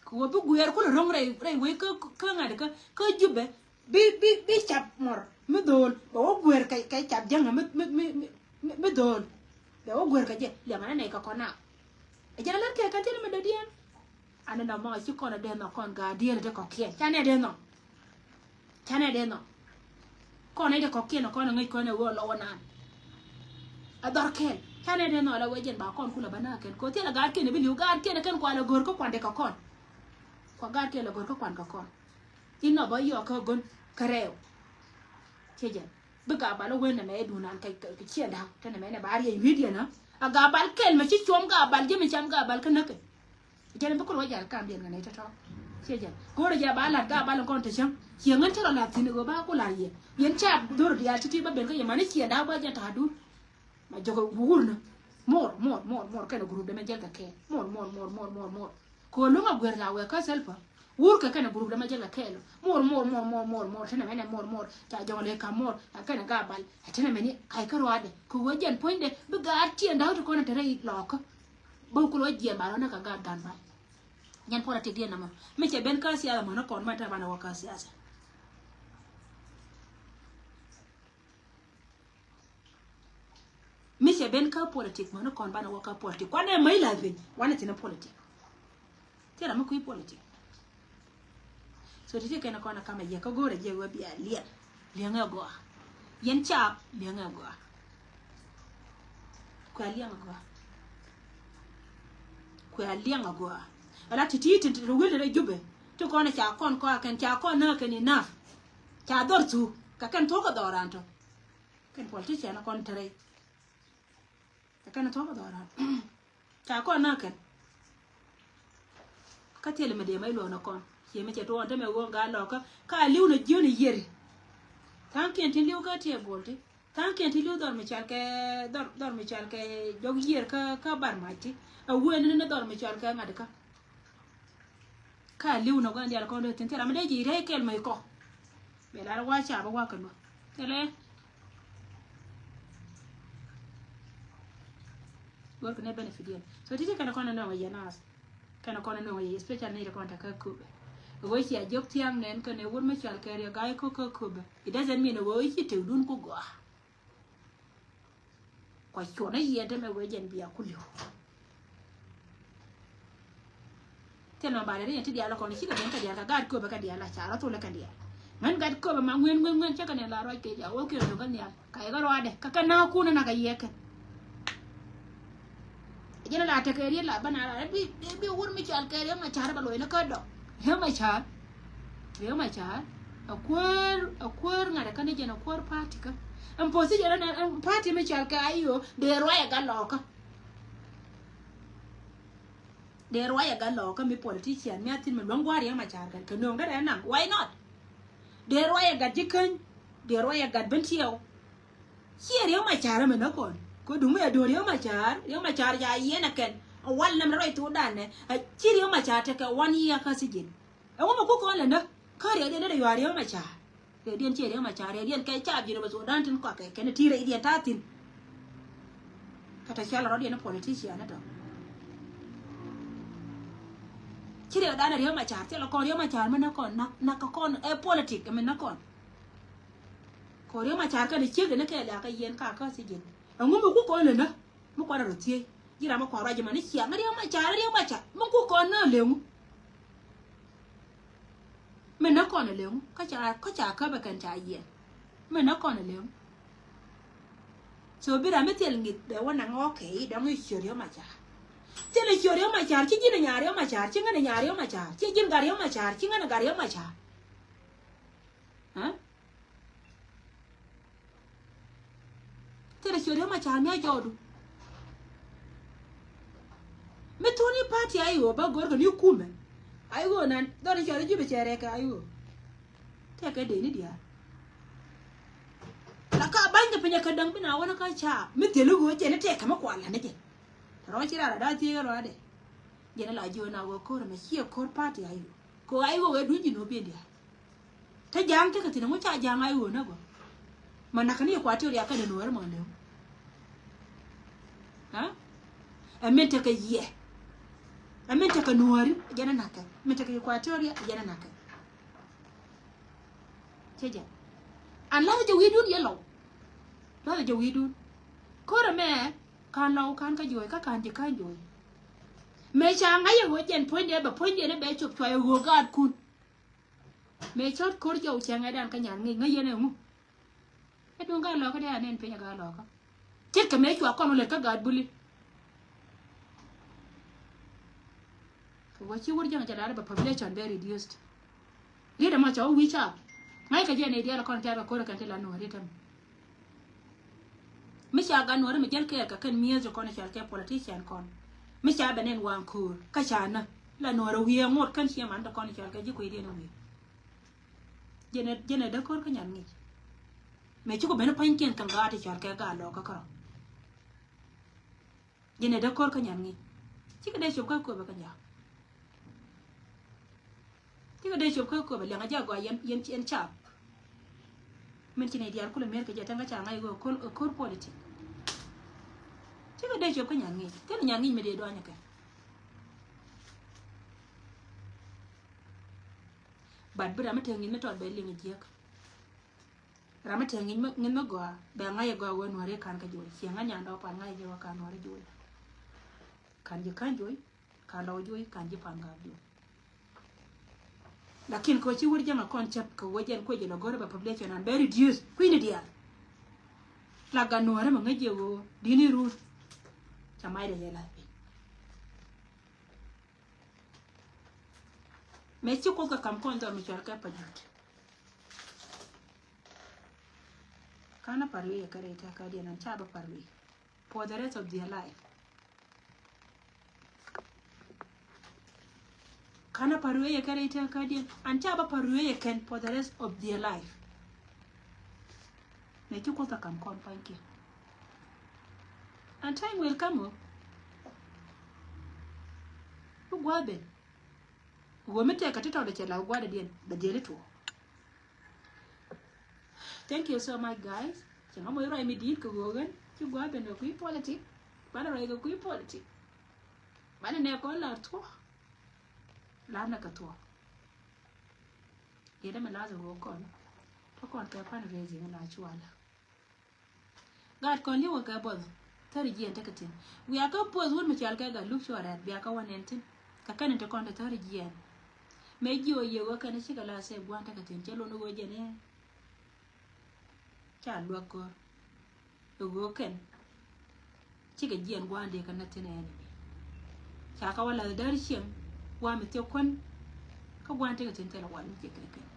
Kɛ ɣöö bi guiɛɛr kulɛ ro̱ŋ rɛy rɛy wec kä kä ŋa̱t kä kä Jubɛ bi bi bi cap mɔr mi dho̱o̱l bɛ wä guiɛɛr kɛ kɛ cap jäŋä mi mi mi mi mi dho̱o̱l. Bɛ wä guiɛɛr kɛ jɛ liɛŋɛ ni nɛy kɛ kɔn na. Ɛ jɛn a lät kɛ kɛn thi̱n mi dɔ̱diɛn. An ni nɔmɔ ci kɔn a dee nhɔk kɔn ga̱a̱ dieel te kɔ̱kiɛn ca nɛ dee nhɔk. Canɛ dee nhɔk. Kɔn nɛy ti kɔ̱kiɛn kɔn ŋäc kɔn ɛ ɣöö lɔ wä naan. Ɛ dhɔr kɛl canɛ dee nhɔk la wee jɛn ba kɔn kulɛ bä nääk kɛn ko̱ thilɛ gaat kiɛn bi li̱w gaat kiɛn kɛn kualɛ go̱r kä kuan ti kɛ kɔn. Kua gaat kiɛn lɛ go̱r kä kuan kɛ kɔn. Inɔ bä yɔɔk kä go̱n kä rɛɛw. Ciɛ jɛn bi Gabal wen nɛmɛ ɛ duun an kɛ ciɛ da̱k te nɛmɛ nɛ ba riɛc wi̱i̱diɛn ɛ a Gabal kɛl mɛ ci cuɔm Gabal ji̱ mi cam Gabal kä näk kɛ. Jɛn bi kul wä jal kam diɛn kɛ nɛy tɔ̱tɔ̱. Ciɛ jɛn go̱o̱rɛ jɛ ba lat Gabal in kɔn te cäŋ ciɛ ŋän cä rɔ lat thi̱n i̱ ɣöö ba ku lar yɛ. Yɛn ca dhor diaal ti̱ti̱ ba ben kä yɛ mani ciɛ da̱a̱k ba jɛn ta̱a̱ duut. Ma jɔkɛ wuur ni mor mor mor mor kɛnɛ group dɛ mɛ jɛl kɛ kɛɛl mor mor mor mor mor mor. Kɛ ɣöö luŋ a guer la wɛ kä Salva. Wur kɛ kɛnɛ group dɛ mɛ jɛl kɛ kɛɛl mor mor mor mor mor mor tenɛ mɛnɛ mor mor ca jɔŋ lɛ ka mor a kɛnɛ Gabal a tenɛ mɛni kay kä ruaadɛ kɛ ɣöö jɛn puɔ̱nydɛ bi gaat ciɛ da̱a̱k ti kɔn a te rɛy lɔɔkä. Bä kul wä jiɛn ba rɔ ni kɛ gaat gan ba. Nyɛn politik diɛn namɔ mi cɛ ben kä siasa mɔnɔ kɔn mɛ tɛ banɛ wä kä siasa. Mi cɛ ben kä politik mɔnɔ kɔn banɛ wä kä politik kuanɛ mɛ ila piny wanɛ thin politik. Tira mi kui̱ politik. So ti ti kɛn kɔn kamɛ yɛ kä go̱rɛ jɛ wä bia liɛl. Liɛŋɛ gɔaa. Yɛn caap liɛŋɛ gɔaa. Kuɛ liɛŋɛ gɔaa. Kuɛ liɛŋɛ gɔaa. Ala ti ti ti ti wil rɛ Jubɛ. Ti kɔn ca kɔn kɔa kɛn ca kɔn na kɛn enough. Ca dhɔr thuk kɛ kɛn thok kɛ dhɔran tɔ. Kɛn politician kɔn tɛrɛ. Kɛ kɛn thok kɛ dhɔran. Ca kɔn na kɛn. Kä thil mi dee mɛ luɔn kɔn. Ciɛ mi cɛ tuɔn te mɛ won ga lɔkä ka liw na jiön iyieri. Tha̱a̱ŋ kiɛn tin liw kä tiɛ bol ti. Tha̱a̱ŋ kiɛn ti li̱w dhɔr mi cal kɛ, dhɔr, dhɔr mi cal kɛ jɔk yiër kä, kä bar mac ti. A wen ni ni dhɔr mi cal kɛ ŋa̱t kä. Ka li̱w nɔ gua̱n dial kɔn dee thin thil ram mi dee ji̱ rɛy kɛl mɛ kɔ. Bɛ lar wa ca bä wa kɛ luɔ. Thilɛ. Wor kɛ ne benefit yɛn. So titi kɛn kɔn nɔŋ yɛn as. Kɛn kɔn nɔŋ yɛ, especially ni kɔn ta kä Köpɛ. Wee cia jok thiaŋ nɛn kɛn wur mi cual kɛ riɛ gai ko kä Köpɛ. It doesn't mean wee ci tek dun ku gɔaa. Kua cuɔn a yiɛn te mɛ wee jɛn bia ku liw. Thil ma ba dee riɛn ti diaal kɔn ci kɛ ben kɛ diaal kɛ gaat Köpɛ kɛ diaal a ca rɔ thulɛ kɛ diaal. Ŋän gat Köpɛ ma ŋuɛn ŋuɛn ŋuɛn cä kɛ nɛ la ruac kɛ ja wä kiɛ nɔ kɛ nhial. Ka yɛ kɛ ruaadɛ kä kɛ na kunɛ na kɛ yɛ kɛ. Jɛn la tekɛ riet la bä na la bi, bi, bi wur mi cɔal kɛ Riek Machar ba loc ni kä dɔk. Riek Machar. Riek Machar. A kuäär, a kuäär ŋa̱t kä ni jɛn a kuäär party kä. Ɛn position ɛn, ɛn party mi cɔal kɛ I O dee ruac ɛ gat lɔɔkä. Dee ruac ɛ gat lɔɔkä mi politician mi a thin mi luäŋ gua̱a̱r Riek Machar kɛn kɛ nööŋ dee rɛ naŋ. Why not? Dee ruac ɛ gat ji̱ käny. Dee ruac ɛ gat ben tiɛw. Ciɛ Riek Machar ɛmɛ näk kɔn. Kɛ duŋ mi ɛ do̱r Riek Machar, Riek Machar ca yiɛn ɛ kɛn. Ɛ wal nɛm rɛy thokdan nɛ. Ɛ ci Riek Machar tekɛ one year kä sijin. Ɛŋu mi kuk kɔn lɛ näk? Kä riɛkdiɛn dee yuaar Riek Machar. Riɛkdiɛn ciɛ Riek Machar, riɛkdiɛn kɛ cap ji̱n rɛ bɛ thokdan tin kɔakɛ kɛn ti rɛydiɛn ta̱a̱ thi̱n. Kä tɛ cɔal rɔ̱diɛn ni politician ni tɔ. Ci riɛkdan Riek Machar, thilɛ kɔn Riek Machar mi näk kɔn, näk, näk kɛ kɔn, ɛ politic mi näk kɔn. Kɛ Riek Machar kɛn ciek ni kɛɛl ya kɛ yɛn ka kä sijin. Ɛŋu mi kuk kɔn lɛ näk? Mi kuarɛ rɔ thiec. Ji̱ ram mi kua̱r ruac ji̱ man ni ciaŋ Riek Machar, Riek Machar. Mi kuk kɔn nä leŋu. Mi nä kɔn leŋu. Kä ca, kä ca käpɛ kɛn ca yiɛn. Mi nä kɔn leŋu. So bi ram mi thil ŋi̱th bɛ wä naŋ, okay, dɔ̱ŋ i̱ ciöt Riek Machar. Thil i̱ ciöt Riek Machar, ci ji̱n i̱ nya Riek Machar, ci ŋän i̱ nya Riek Machar, ci ji̱n gat Riek Machar, ci ŋän i̱ gat Riek Machar. Ɛ? Thilɛ ciöt Riek Machar mi a jɔɔdu. Mi thuni party a i̱ ɣöö ba go̱r kɛ ni kumɛ. A i̱ ɣöö nan dhɔr i̱ cɔl i̱ ji̱ bi cɛ rɛk kɛ a i̱ ɣöö. Tɛkɛ dee ni diaal. La ka bany kɛ piny a kä däŋ bi na wänä kä ca. Mi thil i̱ ɣöö jɛn i̱ tɛkɛ mi kual lani jɛ. Rɔ ci rara daa thiee rɔ adɛ. Jɛn i̱ la jiö na ɣöö ko̱r ɛmɛ ciɛ ko̱r party a i̱ ɣöö. Kɛ ɣöö a i̱ ɣöö ɛ duny ji̱ ni ɣöö biɛn diaal. Te ja̱a̱ŋ tekɛ thi̱n ɛŋu ca ja̱a̱ŋ a i̱ ɣöö näk ɔ. Ma nakä ni Equatoria kɛnɛ nuɔ̱ɔ̱ri mɔ lëw. Ha? Ɛ min tekɛ yiɛ. Ɛ min tekɛ nuɔ̱ɔ̱ri jɛn ɛ nakä. Min tekɛ Equatoria jɛn ɛ nakä. Cɛ jɛ. An la̱th jɛ wi̱i̱dun yɛ lɔw. La̱th jɛ wi̱i̱dun. Ko̱rɛ mɛ kan lɔw kan kä juɔ̱ɔ̱c kä kan ji̱ kan juɔ̱ɔ̱c. Mëë ca ŋa̱c ɛ ɣöö jɛn puɔ̱nydɛ bɛ puɔ̱nydɛ ni bɛ cop cuay ɛ ɣöö gaatkun. Mëë cɔt ko̱r jɔw cɛ ŋɛ̈tdan kä nyan ŋi̱i̱c ŋäc yɛn ɛŋu. Ɛ duŋ gaa lɔkä dee anɛn piny ɛ gaa lɔkä. Ce̱tkɛ mëë cua kɔn wä lät kä gaat buli. Kɛ wä ci wur jäŋ cɛ lar bɛ population bɛ reduced. Riet ɛmɔ cɛ wä wi̱i̱ ca. Ŋa̱ckɛ jɛ nɛy diaal kɔn tɛ̈r kɛ ko̱r kɛn ti la nuɔ̱ɔ̱ri tämɛ. Mi ca gat nuɔ̱ɔ̱ri mi jäl kɛɛl kɛ kɛn mi̱eth ti kɔn i̱ cɔal kɛ politician kɔn. Mi ca bɛ nɛn waŋ ko̱o̱r kä ca nä la nuɔ̱ɔ̱ri wiee ŋot kɛn ciɛ man ti kɔn i̱ cɔal kɛ ji̱ kui̱diɛn i̱ wiee. Jɛn ɛ, jɛn ɛ däk ko̱r kä nyan ŋi̱i̱c. Mëë cukɛ ben i̱ pa̱nykiɛn kɛn gaat i̱ cɔal kɛ gaat lɔɔkä kärɔ̱. Jɛn ɛ däk ko̱r kä nyan ŋi̱i̱c. Cikɛ dee cop kä köpɛ kä nyak. Cikɛ dee cop kä köpɛ liɛŋ a jɛ a gɔaa yɛn, yɛn, yɛn cap. Min ci nɛy diaal kulɛ mi̱er kɛ jɛ tɛn kä ca ŋa̱c ɣöö ko̱r, ko̱r politic. Cikɛ dee cop kä nyan ŋi̱i̱c. Thilɛ nyan ŋi̱i̱c mi dee dɔ̱ɔ̱ny kɛ. But bi ram mi te ŋi̱i̱c mi tɔt bɛ liŋ a jiäk. Ram mi te ŋi̱i̱c mi, ŋi̱i̱c mi gɔaa bɛ ŋa̱c a gɔaa ɣöö nuɔ̱ɔ̱ri ka̱n kä juɔ̱ɔ̱c. Ciɛ ŋa̱c nyan dɔ̱ɔ̱k pan ŋa̱c a jɛ ɣöö ka̱n nuɔ̱ɔ̱ri juɔ̱ɔ̱c. Ka̱n ji̱ ka̱n juɔ̱ɔ̱c, ka̱n lɔw juɔ̱ɔ̱c, ka̱n ji̱ pan gaak juɔ̱ɔ̱c. Lakin kɛ ɣöö ci wur jäŋ a kɔn cäp kɛ ɣöö jɛn kuec jɛ lɔ go̱r bɛ population an bɛ reduce kui̱ni diaal. La gat nuɔ̱ɔ̱ri mɛ ŋäc jɛ ɣöö di̱t ni run. Ca mac dee jɛ la̱th piny. Mëë ci Kuoth kɛ ka̱m kɔn dhɔr mi cɔal kɛ Pajut. Ka̱n a pa̱r wi̱i̱ ɛ kɛ rɛy tɛ̈kädiɛn an ca bä pa̱r wi̱i̱ for the rest of their life. Ka̱n a pa̱r wi̱i̱ ɛ kɛ rɛy tɛ̈kädiɛn an ca bä pa̱r wi̱i̱ ɛ kɛn for the rest of their life. Mɛ ci Kuoth a kam kɔn pa̱nykiɛn. And time will come o. Bi gua̱a̱th ben. Ɣöö mi tɛk kɛ ti tɔt cɛ la gua̱a̱th diɛn bɛ diɛn i̱ tuɔ. Thank you so much, guys. Cɛ ŋa mɔ iruac mi di̱i̱t kɛ ɣöö ɣän ci gua̱a̱th ben kɛ kui̱ politic. Banɛ ruac kɛ kui̱ politic. Banɛ nɛ kɔn la tuɔ. La nɛ kɛ tuɔ. Yet ɛmɛ lath ɛ ɣöö kɔn tɔ kɔn kɛ fundraising la cuala. Gaat kɔn li̱w kɛ buɔth thäri jiɛn tekɛ thi̱n. Wiakä puɔth wut mi cɔal kɛ Gatluak Cuɔl Rɛɛth biakä wä nɛn thi̱n. Kɛ kɛn in te kɔn te thäri jiɛn. Mëë ji̱ ɣöö yiëë ɣöö kɛn cikɛ la save gua̱a̱n tekɛ thi̱n cɛ lon ɣöö jɛn i̱ ca luäk ko̱r. Ɛ ɣöö kɛn cikɛ jiɛn gua̱a̱n dee kɛ näk thi̱n ɛ enemy. Ca kɛ wä lath däri cieŋ gua̱a̱n mi thiek kuän. Kä gua̱a̱n tekɛ thi̱n thilɛ wal mi ciɛ kɛ kɛn.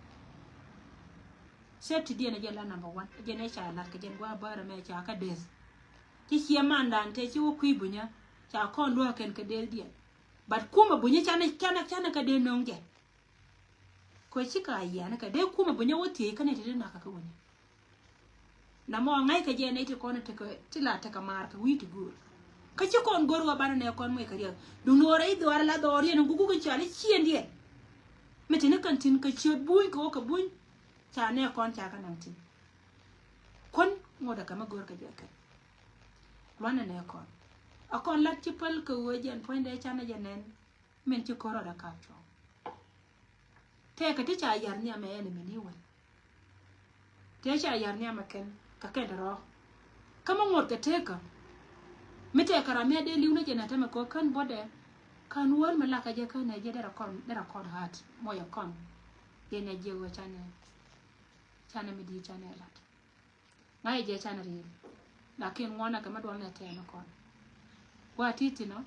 Safety diɛn ɛ jɛn la number one. Ɛ jɛn ɛ ca lat kɛ jɛn gua̱a̱ bärä mɛ ca kä deth. Ci ciɛ mandan te ci wä kui̱ bunyä ca kɔn luäk kɛn kɛ deth diɛn. But kumɛ bunyä canɛ canɛ canɛ kɛ deth no̱o̱ŋ jɛ. Kɛ ci ka yian kɛ dee kumɛ bunyä wä thiec kä nɛ ti di nak kɛ kɛ wuni. Na mɔ ŋa̱c kɛ jɛ nɛy ti kɔn ti kɛ ti la tekɛ maar kɛ wi̱i̱ ti go̱o̱r. Kä ci kɔn go̱o̱r wä banɛ nɛ kɔn muc kɛ riɛk. Duŋ ni ɣöö rɛy dhuaar la dhɔɔr yɛn in guguk in cɔal i̱ ciëŋdiɛn. Mi ti ni kɛn thi̱n kɛ ciöt buny kɛ ɣöö kɛ buny. Ca nɛ kɔn ca kɛ naŋ thi̱n. Kuän ŋuɔ̱t ɛ kɛ mi go̱o̱r kɛ jɛ kɛ. Luanɛ nɛ kɔn. A kɔn lat ci päl kɛ ɣöö jɛn puɔ̱nydɛ canɛ jɛ nɛn. Min ci ko̱r rɔɔdɛ kap cuɔ̱ŋ. Tëëkä ti ca yar nhiam ɛ enemy ni wän. Tëë ca yar nhiam ɛ kɛn kɛ kɛn rɔ̱. Kä mi ŋuɔ̱t kɛ tëëkä. Mi tëëkä ram mi a dee li̱w ni jɛ nɛ tämɛ kɛ kän buɔ̱tdɛ. Kän wäl mi lakä jɛ kän ɛ jɛ derɛ kɔn derɛ kɔn hat mɔyɛ kɔn. Jɛ nɛ jiɛ wee canɛ canɛ mi di̱i̱t canɛ lat. Ŋa̱cä jɛ canɛ ri̱i̱l. Lakin ŋuɔ̱nɛ kɛ mi duɔl nɛ tɛɛn kɔn. Wa ti thinɔ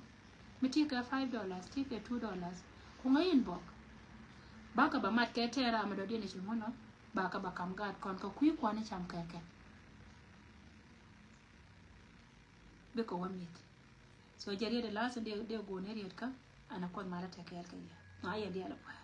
mi ti kɛ five dollars ti kɛ two dollars. Ku ŋäc inbox. Bakɛ ba mat kɛ tɛɛn ram mi dɔ̱diɛn ci ŋuɔ̱nɔ. Bakɛ ba kam gaat kɔn kɛ kui̱ kuan i̱ cam kɛ kɛ. Bikɛ wä mi̱th. So jɛ riet i̱ la̱a̱th in dee go̱o̱n i̱ riet kä ɛn a Kuoth mal a tɛkɛɛl kɛ yɛ. Ŋa̱cä jɛ diaal a pua̱a̱r.